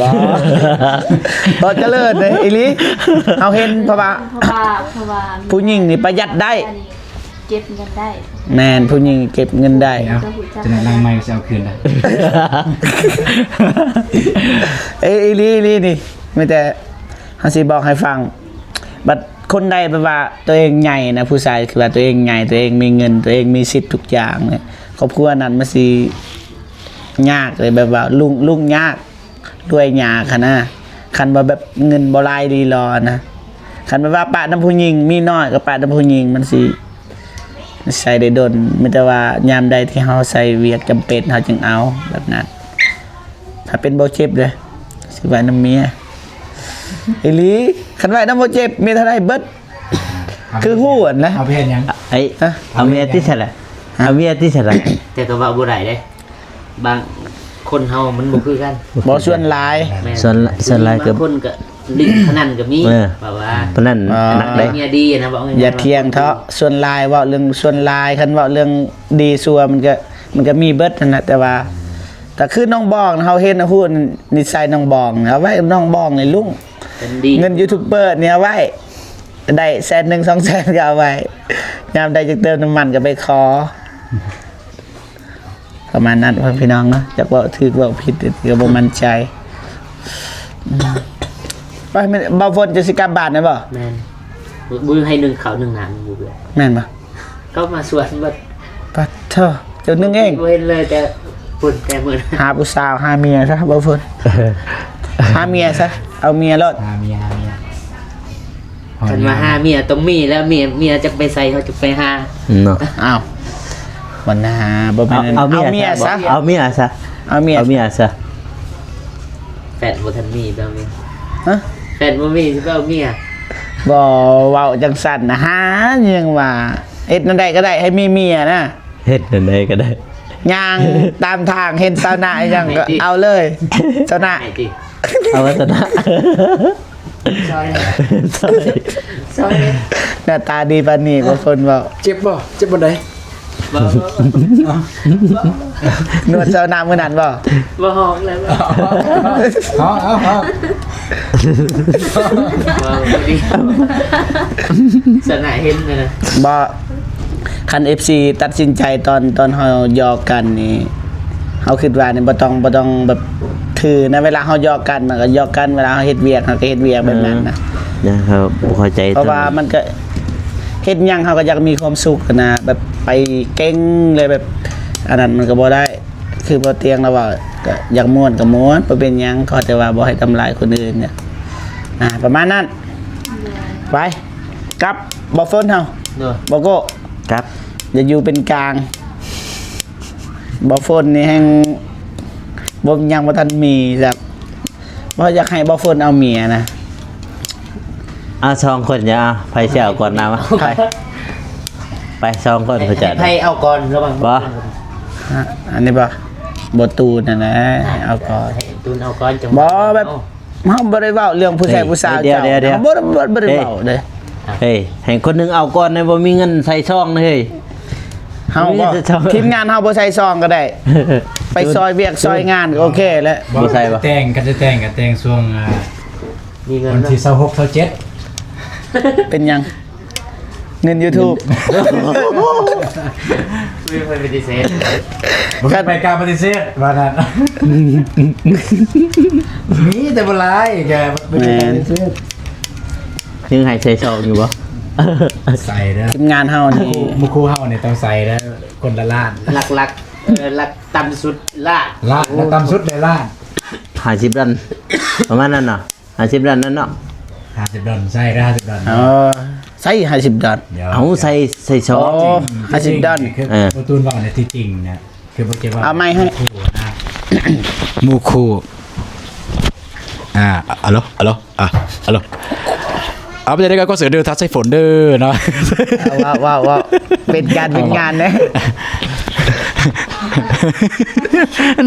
ບໍ່ ບໍ່ຈະເລີນເດ້ ອີ່ຫຼີ ເຮົາເຫັນ ເພາະວ່າ ເພາະວ່າ ເພາະວ່າ ຜູ້ຍິງນີ້ປະຢັດໄດ້ ອັນນີ້ເກັບເງິນໄດ້ ແມ່ນ ຜູ້ຍິງເກັບເງິນໄດ້ ເອົາ ຈະໄດ້ຫຼັງໃໝ່ຊິເອົາຄືນໄດ້ ເອີ ອີ່ຫຼີ ອີ່ຫຼີ ນີ້ ມີແຕ່ເຮົາຊິບອກໃຫ້ຟັງ ບັດ ຄົນໃດແບບວ່າຕົວເອງໃຫຍ່ນະ ຜູ້ຊາຍຄືວ່າຕົວເອງໃຫຍ່ ຕົວເອງມີເງິນ ຕົວເອງມີສິດທຸກຢ່າງນີ້ ຄອບຄົວນັ້ນມັນຊິຍາກເລີຍ ແບບວ່າລຸ້ງ ລຸ້ງຍາກ ລວຍຍາກຫັ້ນນະ ຄັນວ່າແບບເງິນບໍ່ຫຼາຍລີລໍນະ ຄັນແບບວ່າປະນຳຜູ້ຍິງ ມີໜ້ອຍກໍປະນຳຜູ້ຍິງ ມັນຊິໃຊ້ໄດ້ດົນ ມີແຕ່ວ່າຍາມໃດທີ່ເຮົາໃຊ້ວຽກຈຳເປັນ ເຮົາຈຶ່ງເອົາ ແບບນັ້ນ ຖ້າເປັນບໍ່ເຈັບເດ້ ຊິໄວ້ນຳເມຍ ອີ່ຫຼີ ຄັນໄວ້ນຳບໍ່ເຈັບ ມີເທົ່າໃດເບິດ ຄືຮູ້ຫັ້ນນະ ເອົາໄປເຮັດຫຍັງ? ໄອ້ ຮະ? ເອົາເມຍຕິຊະລະ ເອົາເມຍຕິຊະລະ ແຕ່ກໍເວົ້າບໍ່ໄດ້ເດ້ ບາງຄົນເຮົາມັນບໍ່ຄືກັນ ບໍ່ ສ່ວນຫຼາຍ ແມ່ນ ສ່ວນ ສ່ວນຫຼາຍກໍ ບາງຄົນກໍຫຼິ້ນພະນັນກໍມີ ເອີ ແບບວ່າພະນັນ ອ່າ ໜັກເດ້ ເມຍດີນະ ເວົ້າງ່າຍໆ ຢ່າຖຽງເຖາະ ສ່ວນຫຼາຍ ເວົ້າເລື່ອງສ່ວນຫຼາຍ ຄັນເວົ້າເລື່ອງດີຊົ່ວ ມັນກໍ ມັນກໍມີເບິດຫັ້ນນະ ແຕ່ວ່າ ກໍຄືນ້ອງບອງ ເຮົາເຫັນ ຮູ້ນິໄສນ້ອງບອງ ເອົາໄວ້ນ້ອງບອງນີ້ລຸ້ງ ເງິນຢູທູບເບີນີ້ເອົາໄວ້ ໄດ້ແສນໜຶ່ງ ສອງແສນ ກໍເອົາໄວ້ ຍາມໃດຈະເຕີມນ້ຳມັນກໍໄປຂໍ ປະມານນັ້ນ ພີ່ນ້ອງເນາະ ຈັກເວົ້າຖືກເວົ້າຜິດກໍບໍ່ໝັ້ນໃຈ ອືມ ໄປ ແມ່ນ ບ່າວຝົນຈະຊິກັບບ້ານແລ້ວບໍ່? ແມ່ນ ບໍ່ ບໍ່ໃຫ້ໜຶ້ງເຂົ້າໜຶ້ງນ້ຳຢູ່ເລີຍ ແມ່ນບໍ່? ເຂົ້າມາສວນເບິດ ປະໂທ ເຈົ້າໜຶ້ງເອງ ບໍ່ເຫັນເລີຍ ແຕ່ພຸ້ນ ແຕ່ມື້ ຫາຜູ້ສາວ ຫາເມຍຊະ ບ່າວຝົນ ຫາເມຍຊະ ເອົາເມຍໂລດ ຫາເມຍ ຫາເມຍ ຄັນວ່າຫາເມຍຕ້ອງມີແລ້ວ ເມຍ ເມຍຈັກໄປໃສ ເຮົາຈະໄປຫາເນາະ ອ້າວ ບັນຫາ ບໍ່ແມ່ນ ເອົາ ເອົາເມຍຊະ ເອົາເມຍຊະ ເອົາເມຍ ເອົາເມຍຊະ ແຟນບໍ່ທັນມີ ໄປເອົາເມຍ ຮະ? ແຟນບໍ່ມີ ຊິໄປເອົາເມຍ ບໍ່ ເວົ້າຈັ່ງຊັ້ນນະ ຫາຫຍັງວ່າ ເຮັດແນວໃດກໍໄດ້ໃຫ້ມີເມຍນະ ເຮັດແນວໃດກໍໄດ້ ຍ່າງຕາມທາງເຫັນຊາວນາຫຍັງກໍເອົາເລີຍ ຊາວນາ ໃຫ້ຕິ ເອົາຊາວນາ ຊ່ອຍ ຊ່ອຍ ຊ່ອຍ ໜ້າຕາດີປານນີ້ ບໍ່ຄົນເວົ້າ ເຈັບບໍ່? ເຈັບບ່ອນໃດ? ນວດຊາວນາມື້ນັ້ນບໍ່? ບໍ່ຮ້ອງແລ້ວ ເອົາ ເອົາ ເອົາ ເວົ້າດີ ສະນະເຫັນນະ ບໍ່ ຄັນເອັຟຊີຕັດສິນໃຈຕອນ ຕອນເຮົາຢອກກັນນີ້ ເຮົາຄິດວ່ານີ້ບໍ່ຕ້ອງ ບໍ່ຕ້ອງແບບຖືນະ ເວລາເຮົາຢອກກັນ ມັນກໍຢອກກັນ ເວລາເຮົາເຮັດວຽກ ເຮົາກໍເຮັດວຽກແບບນັ້ນນະ ເອີ ນະ ເຮົາບໍ່ເຂົ້າໃຈ ເພາະວ່າມັນກໍເຮັດຫຍັງເຮົາກໍຢາກມີຄວາມສຸກນະ ແບບໄປເກັ່ງເລີຍ ແບບອັນນັ້ນມັນກໍບໍ່ໄດ້ ຄືບໍ່ຕຽງລາວເວົ້າ ກໍຢາກມ່ວນກໍມ່ວນ ບໍ່ເປັນຫຍັງ ຂໍແຕ່ວ່າບໍ່ໃຫ້ທຳລາຍຄົນອື່ນນະ ອ່າ ປະມານນັ້ນ ໄປ ກັບບໍ່ຝົນເຮົາ ໂດຍ ບໍ່ໂກ້ ກັບ ຢ່າຢູ່ເປັນກາງ ບໍ່ຝົນນີ້ແຮ່ງບໍ່ ຍັງບໍ່ທັນມີຈັກ ບໍ່ຢາກໃຫ້ບໍ່ຝົນເອົາເມຍນະ ເອົາສອງຄົນ ຢ່າ ໃຜຊິເອົາກ່ອນນຳ ໄປ ໄປສອງຄົນ ໃຫ້ ໃຫ້ໃຜເອົາກ່ອນ ລະຫວ່າງ ບໍ່ ອັນນີ້ບໍ່ ບໍ່ຕູນຫັ້ນນະ ເອົາກ່ອນ ໃຫ້ຕູນເອົາກ່ອນ ຈັ່ງ ບໍ່ ແບບ ເຮົາບໍ່ໄດ້ເວົ້າເລື່ອງຜູ້ຊາຍຜູ້ສາວເຈົ້າ ເຮົາບໍ່ ບໍ່ໄດ້ເວົ້າເດ້ ເຮີ້ຍ ໃຫ້ຄົນໜຶ່ງເອົາກ່ອນ ບໍ່ມີເງິນໃສ່ຊອງເຮີ້ຍ ເຮົາບໍ່ ທີມງານເຮົາບໍ່ໃສ່ຊອງກໍໄດ້ ໄປຊ່ອຍວຽກຊ່ອຍງານກໍໂອເຄແລ້ວ ບໍ່ໃສ່ບໍ່ ແຕ່ງ ຄັນຈະແຕ່ງກໍແຕ່ງຊ່ວງ ອ່າ ມີເງິນ ວັນທີຊາວຫົກ ຊາວເຈັດ ເປັນຫຍັງ? ເງິນຢູທູບ ບໍ່ມີໃຜປະຕິເສດ ບໍ່ມີໃຜກ້າປະຕິເສດວ່ານັ້ນ ມີແຕ່ບໍ່ຫຼາຍ ແກປະຕິເສດ ຍັງໃຫ້ໃສ່ຊອງຢູ່ບໍ່? ໃສ່ເດີ ທີມງານເຮົານີ້ ໝູ່ຄູ່ເຮົານີ້ຕ້ອງໃສ່ເດີ ຄົນລະລ້ານ ຫຼັກໆ ເອີ ຫຼັກຕ່ຳສຸດລ້ານ ລ້ານ ຫຼັກຕ່ຳສຸດໄດ້ລ້ານ ຫ້າສິບດອນ ປະມານນັ້ນເນາະ. ຫ້າສິບດອນນັ້ນເນາະ ຫ້າສິບດອນ ໃສ່ໄດ້ຫ້າສິບດອນ ເອີ ໃສ່ຫ້າສິບດອນ ເອົາໃສ່ ໃສ່ຊອງ ໂອ້ ຫ້າສິບດອນ ຄື ເອີ ບໍ່ຕູນເວົ້າໃນທີ່ຈິງນະ ຄືບໍ່ຈະເວົ້າ ເອົາໄມໃຫ້ ໝູ່ຄູ່ນະ ໝູ່ຄູ່ ອ່າ ອາໂລ ອາໂລ ອາ ອາໂລ ເອົາ ເປັນຈັ່ງໃດກໍຂໍເຊີນເດີ ທັດໃສ່ຝົນເດີເນາະ ເວົ້າ ເວົ້າ ເວົ້າ ເປັນການເປັນງານເດ້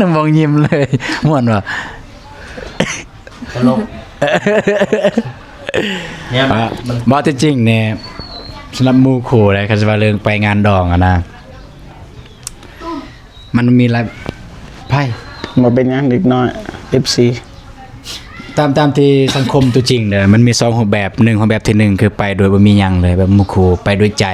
ນ້ຳມອງຍິ້ມເລີຍ ມ່ວນບໍ່? ຕະຫຼົກ ແນວ ອ່າ ມັນ ເວົ້າທີ່ຈິງນີ້ ສຳລັບໝູ່ຄູ່ເດ້ ຄັນຊິວ່າເລື່ອງໄປງານດອງຫັ້ນນະ ມັນມີຫຼາຍ ໃຜ ບໍ່ເປັນຫຍັງ ເດັກນ້ອຍ ເອັຟຊີ ຕາມ ຕາມທີ່ສັງຄົມຕົວຈິງເດ້ ມັນມີສອງຮູບແບບ ໜຶ່ງ ຮູບແບບທີໜຶ່ງ ຄືໄປໂດຍບໍ່ມີຫຍັງເລີຍ ແບບໝູ່ຄູ່ ໄປດ້ວຍໃຈ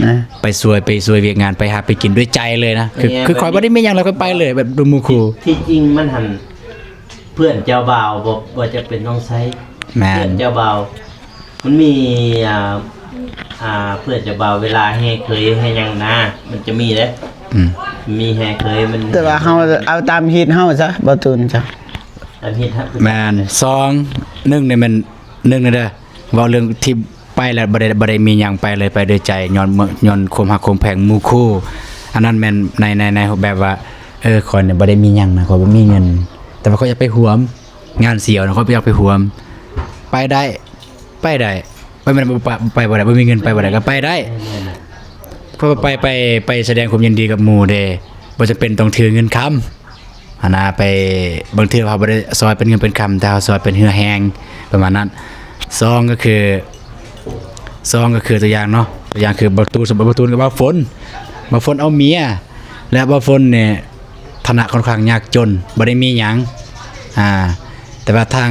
ນະ ໄປຊ່ວຍ ໄປຊ່ວຍວຽກງານ ໄປຫາໄປກິນດ້ວຍໃຈເລີຍນະ ຄື ຄືຂ້ອຍບໍ່ໄດ້ມີຫຍັງ ແລ້ວຂ້ອຍໄປເລີຍ ແບບດູໝູ່ຄູ່ ທີ່ຈິງມັນຫັ້ນ ເພື່ອນເຈົ້າບ່າວ ບໍ່ ບໍ່ຈຳເປັນຕ້ອງໃຊ້ ແມ່ນ ເພື່ອນເຈົ້າບ່າວ ມັນມີ ອ່າ ອ່າ ເພື່ອນເຈົ້າບ່າວ ເວລາແຫ່ເຂີຍແຫ່ຫຍັງນະ ມັນຈະມີເດ້ ອືມ ມີແຫ່ເຂີຍ ມັນ ແຕ່ວ່າເຮົາເອົາຕາມຮີດເຮົາຊະ ບໍ່ຕູນຊະ ຕາມຮີດ ແມ່ນ ສອງ ໜຶ່ງນີ້ແມ່ນ ໜຶ່ງນີ້ເດີ ເວົ້າເລື່ອງທີ່ ໄປແລ້ວບໍ່ໄດ້ ບໍ່ໄດ້ມີຫຍັງ ໄປເລີຍ ໄປດ້ວຍໃຈ ຍ້ອນ ຍ້ອນຄວາມຮັກຄວາມແພງໝູ່ຄູ່ ອັນນັ້ນແມ່ນໃນ ໃນ ໃນຮູບແບບວ່າ ເອີ ຂ້ອຍນີ້ບໍ່ໄດ້ມີຫຍັງນະ ຂ້ອຍບໍ່ມີເງິນ ແຕ່ວ່າຂ້ອຍຢາກໄປຮ່ວມງານສ່ຽວນະ ຂ້ອຍຢາກໄປຮ່ວມ ໄປໄດ້ ໄປໄດ້ ໄປ ໄປບໍ່ໄດ້ ບໍ່ມີເງິນໄປບໍ່ໄດ້ ກໍໄປໄດ້ ເພາະວ່າໄປ ໄປ ໄປສະແດງຄວາມຍິນດີກັບໝູ່ເດ້ ບໍ່ຈຳເປັນຕ້ອງຖືເງິນຄຳ. ຫັ້ນນະ ໄປ ບາງເທື່ອເຮົາບໍ່ໄດ້ຊ່ອຍເປັນເງິນເປັນຄຳ ແຕ່ເຮົາຊ່ອຍເປັນເຫື່ອແຮງ ປະມານນັ້ນ. ສອງ ກໍຄື ສອງ ກໍຄືຕົວຢ່າງເນາະ ຕົວຢ່າງຄືບ່າວຕູນ ສົມມຸດບ່າວຕູນກັບບ່າວຝົນ ບ່າວຝົນເອົາເມຍ ແລະ ບ່າວຝົນນີ້ຖານະຄ່ອນຂ້າງຍາກຈົນ ບໍ່ໄດ້ມີຫຍັງ ອ່າ ແຕ່ວ່າທາງ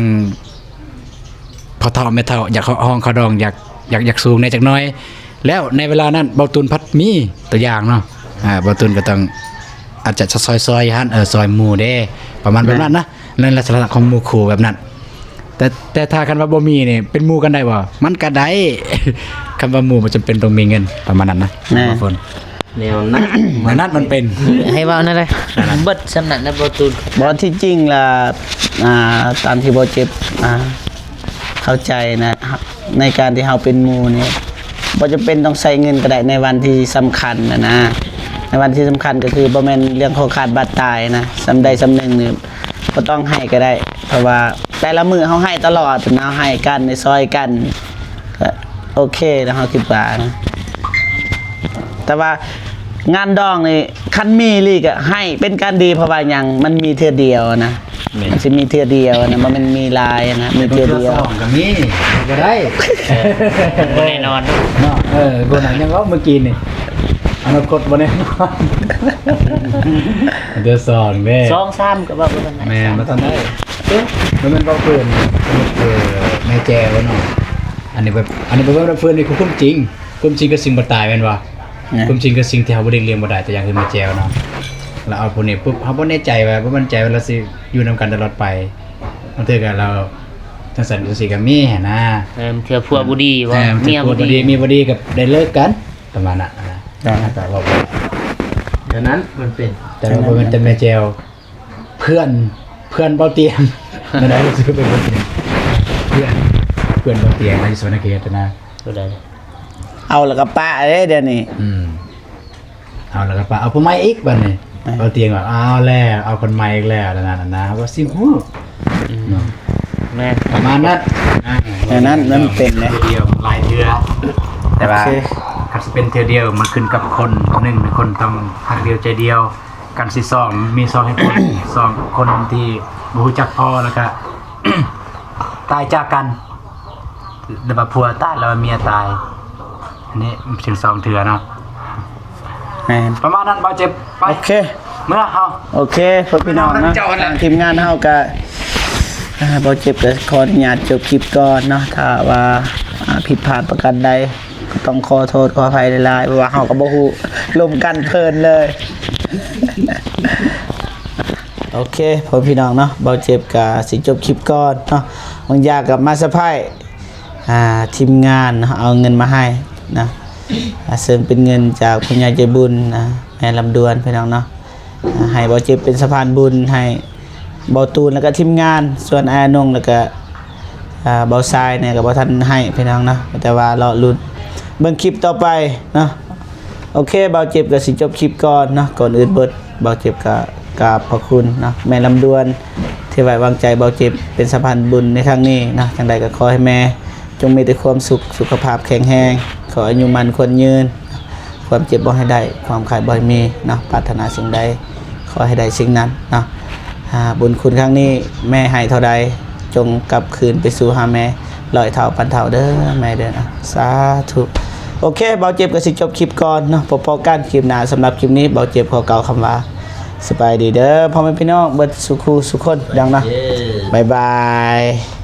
ພໍ່ເຖົ້າແມ່ເຖົ້າຢາກຮ້ອງຄ່າດອງ ຢາກ ຢາກ ຢາກສູງແດ່ຈັກໜ້ອຍ ແລ້ວໃນເວລານັ້ນບ່າວຕູນພັດມີ ຕົວຢ່າງເນາະ ອ່າ ບ່າວຕູນກໍຕ້ອງ ອາດຈະຊ່ອຍໆຫັ້ນ ເອີ ຊ່ອຍໝູ່ເດ້ ປະມານແບບນັ້ນນະ ໃນລັກສະນະຂອງໝູ່ຄູ່ແບບນັ້ນ ແຕ່ ແຕ່ຖ້າຄັນວ່າບໍ່ມີນີ້ ເປັນໝູ່ກັນໄດ້ບໍ່? ມັນກໍໄດ້ ຄຳວ່າໝູ່ບໍ່ຈຳເປັນຕ້ອງມີເງິນ ປະມານນັ້ນນະ ແມ່ນ ບ່າວຝົນ ແນວນັ້ນ ແນວນັ້ນມັນເປັນ ໃຫ້ເວົ້ານັ້ນເລີຍ ເບິດສ່ຳນັ້ນນະ ບ່າວຕູນ. ບໍ່ ທີ່ຈິງລະ ອ່າ ຕາມທີ່ບໍ່ເຈັບ ອ່າ ເຂົ້າໃຈນະ ໃນການທີ່ເຮົາເປັນໝູ່ນີ້ ບໍ່ຈຳເປັນຕ້ອງໃຊ້ເງິນກໍໄດ້ ໃນວັນທີ່ສຳຄັນນະນະ ໃນວັນທີ່ສຳຄັນກໍຄືບໍ່ແມ່ນເລື່ອງຂໍຂາດບາດຕາຍນະ ສ່ຳໃດສ່ຳໜຶ່ງນີ້ບໍ່ຕ້ອງໃຫ້ກໍໄດ້ ເພາະວ່າແຕ່ລະມື້ເຮົາໃຫ້ຕະຫຼອດນະ ເຮົາໃຫ້ກັນ ໄດ້ຊ່ອຍກັນ ກໍໂອເຄແລ້ວ ເຮົາຄິດວ່ານະ ແຕ່ວ່າ ງານດອງນີ້ ຄັນມີອີ່ຫຼີກໍໃຫ້ເປັນການດີ ເພາະວ່າຫຍັງ ມັນມີເທື່ອດຽວນະ ແມ່ນ ມັນຊິມີເທື່ອດຽວນະ ບໍ່ແມ່ນມີຫຼາຍນະ ມີເທື່ອດຽວ ສອງກໍມີ ກໍໄດ້ ບໍ່ແນ່ນອນເນາະ ເອີ ຄົນນັ້ນຍັງເວົ້າມື້ກີ້ນີ້ ອະນາຄົດບໍ່ແນ່ນອນ ເດີສອງເດ້ ສອງສາມກໍເວົ້າບໍ່ທັນໄດ້ ແມ່ນ ບໍ່ທັນໄດ້ ເອີ ມັນແມ່ນເວົ້າເພິ່ນ ເອີ ແມ່ແຈວເນາະ ອັນນີ້ແບບ ອັນນີ້ແບບວ່າເພິ່ນນີ້ຄືຄວາມຈິງ ຄວາມຈິງຄືສິ່ງບໍ່ຕາຍແມ່ນບໍ່? ຄວາມຈິງຄືສິ່ງທີ່ເຮົາບໍ່ຫຼີກລ່ຽງບໍ່ໄດ້ ຕົວຢ່າງຄືແມ່ແຈວເນາະ ລາວເອົາພວກນີ້ປຸບ ເຮົາບໍ່ແນ່ໃຈວ່າ ບໍ່ໝັ້ນໃຈວ່າລາວຊິຢູ່ນຳກັນຕະຫຼອດໄປ ບາງເທື່ອກໍລາວ ຈັ່ງຊັ້ນຈັ່ງຊີ້ກໍມີຫັ້ນນະ ເອີ ເທື່ອຜົວບໍ່ດີບໍ່ ເອີ ເທື່ອຜົວບໍ່ດີ ເມຍບໍ່ດີ ເມຍບໍ່ດີກໍໄດ້ເລີກກັນ ປະມານນັ້ນນະ ກໍເວົ້າໄປ ແນວນັ້ນມັນເປັນ ແຕ່ວ່າບໍ່ແມ່ນແຕ່ແມ່ແຈວ ເພື່ອນ ເພື່ອນເບົາຕຽງ ແນວໃດ ເພື່ອນ ເພື່ອນເບົາຕຽງ ຢູ່ສະຫວັນນະເຂດນະ ຜູ້ໃດ ເອົາແລ້ວກໍປະເດ້ດຽວນີ້ ອືມ ເອົາແລ້ວກໍປະ ເອົາຜູ້ໃໝ່ອີກບາດນີ້ ເອີ ເບົາຕຽງວ່າ ເອົາແລ້ວ ເອົາຄົນໃໝ່ອີກແລ້ວ ນັ້ນນະ ວ່າຊິຮູ້ ອືມ ເນາະ ແມ່ນ ປະມານນັ້ນ ອ່າ ແນວນັ້ນມັນເປັນເດ້ ເທື່ອດຽວ ຫຼາຍເທື່ອ ແຕ່ວ່າ ໂອເຄ ຄັນຊິເປັນເທື່ອດຽວ ມັນຂຶ້ນກັບຄົນ ໜຶ່ງ ຄົນຕ້ອງຮັກດຽວໃຈດຽວ ກັນຊິສອງ ມີສອງເຫດຜົນ ສອງຄົນທີ່ບໍ່ຮູ້ຈັກພໍ ແລ້ວກະ ຕາຍຈາກກັນ ຫຼືວ່າຜົວຕາຍ ຫຼືວ່າເມຍຕາຍ ອັນນີ້ເປັນສອງເທື່ອເນາະ ແມ່ນ ປະມານນັ້ນ ເບົາເຈັບ ໄປ ໂອເຄ ເມືອເຮົາ ໂອເຄ ພໍ່ພີ່ນ້ອງເນາະ ເຈົ້າແຫຼະ ທາງທີມງານເຮົາກະ ອ່າ ເບົາເຈັບກະຂໍອະນຸຍາດຈົບຄລິບກ່ອນເນາະ ຖ້າວ່າ ອ່າ ຜິດພາດປະການໃດ ກໍຕ້ອງຂໍໂທດຂໍອະໄພຫຼາຍໆ ເພາະວ່າເຮົາກໍບໍ່ຮູ້ລົມກັນເພີນເລີຍ ໂອເຄ ພໍ່ພີ່ນ້ອງເນາະ ເບົາເຈັບກະຊິຈົບຄລິບກ່ອນເນາະ ບາງຢ່າງກໍມາເຊີໄພ ອ່າ ທີມງານເນາະ ເອົາເງິນມາໃຫ້ນະ ອ່າ ເຊິ່ງເປັນເງິນຈາກຜູ້ໃຫຍ່ໃຈບຸນນະ ແມ່ລຳດວນ ພີ່ນ້ອງເນາະ ອ່າ ໃຫ້ເບົາເຈັບເປັນສະພານບຸນໃຫ້ເບົາຕູນ ແລ້ວກະທີມງານ ສ່ວນອ້າຍອານົງ ແລ້ວກະ ອ່າ ເບົາຊາຍນີ້ກໍບໍ່ທັນໃຫ້ ພີ່ນ້ອງເນາະ ແຕ່ວ່າລໍລຸ້ນເບິ່ງຄລິບຕໍ່ໄປເນາະ ໂອເຄ ເບົາເຈັບກໍຊິຈົບຄລິບກ່ອນເນາະ ກ່ອນອື່ນເບິດ ເບົາເຈັບກໍກາບພະຄຸນເນາະ ແມ່ລຳດວນ ທີ່ໄວ້ວາງໃຈເບົາເຈັບເປັນສະພານບຸນໃນຄັ້ງນີ້ເນາະ ຈັ່ງໃດກໍຂໍໃຫ້ແມ່ຈົ່ງມີແຕ່ຄວາມສຸກ ສຸຂະພາບແຂງແຮງ ຂໍອາຍຸໝັ້ນຂວັນຍືນ ຄວາມເຈັບບໍ່ໃຫ້ໄດ້ ຄວາມໄຂ້ບໍ່ໃຫ້ມີເນາະ ປາດຖະໜາສິ່ງໃດ ຂໍໃຫ້ໄດ້ສິ່ງນັ້ນເນາະ ອ່າ ບຸນຄຸນຄັ້ງນີ້ແມ່ໃຫ້ເທົ່າໃດ ຈົ່ງກັບຄືນໄປສູ່ຫາແມ່ຮ້ອຍເທົ່າພັນເທົ່າເດີແມ່ເດີ ສາທຸ ໂອເຄ ເບົາເຈັບກໍຊິຈົບຄລິບກ່ອນເນາະ ພົບພໍ້ກັນຄລິບໜ້າ ສຳລັບຄລິບນີ້ເບົາເຈັບຂໍກ່າວຄຳວ່າ ສະບາຍດີເດີ ພໍ່ແມ່ພີ່ນ້ອງເບິດສູ່ຄູ່ສູ່ຄົນ ພີ່ນ້ອງເນາະ ບາຍບາຍ.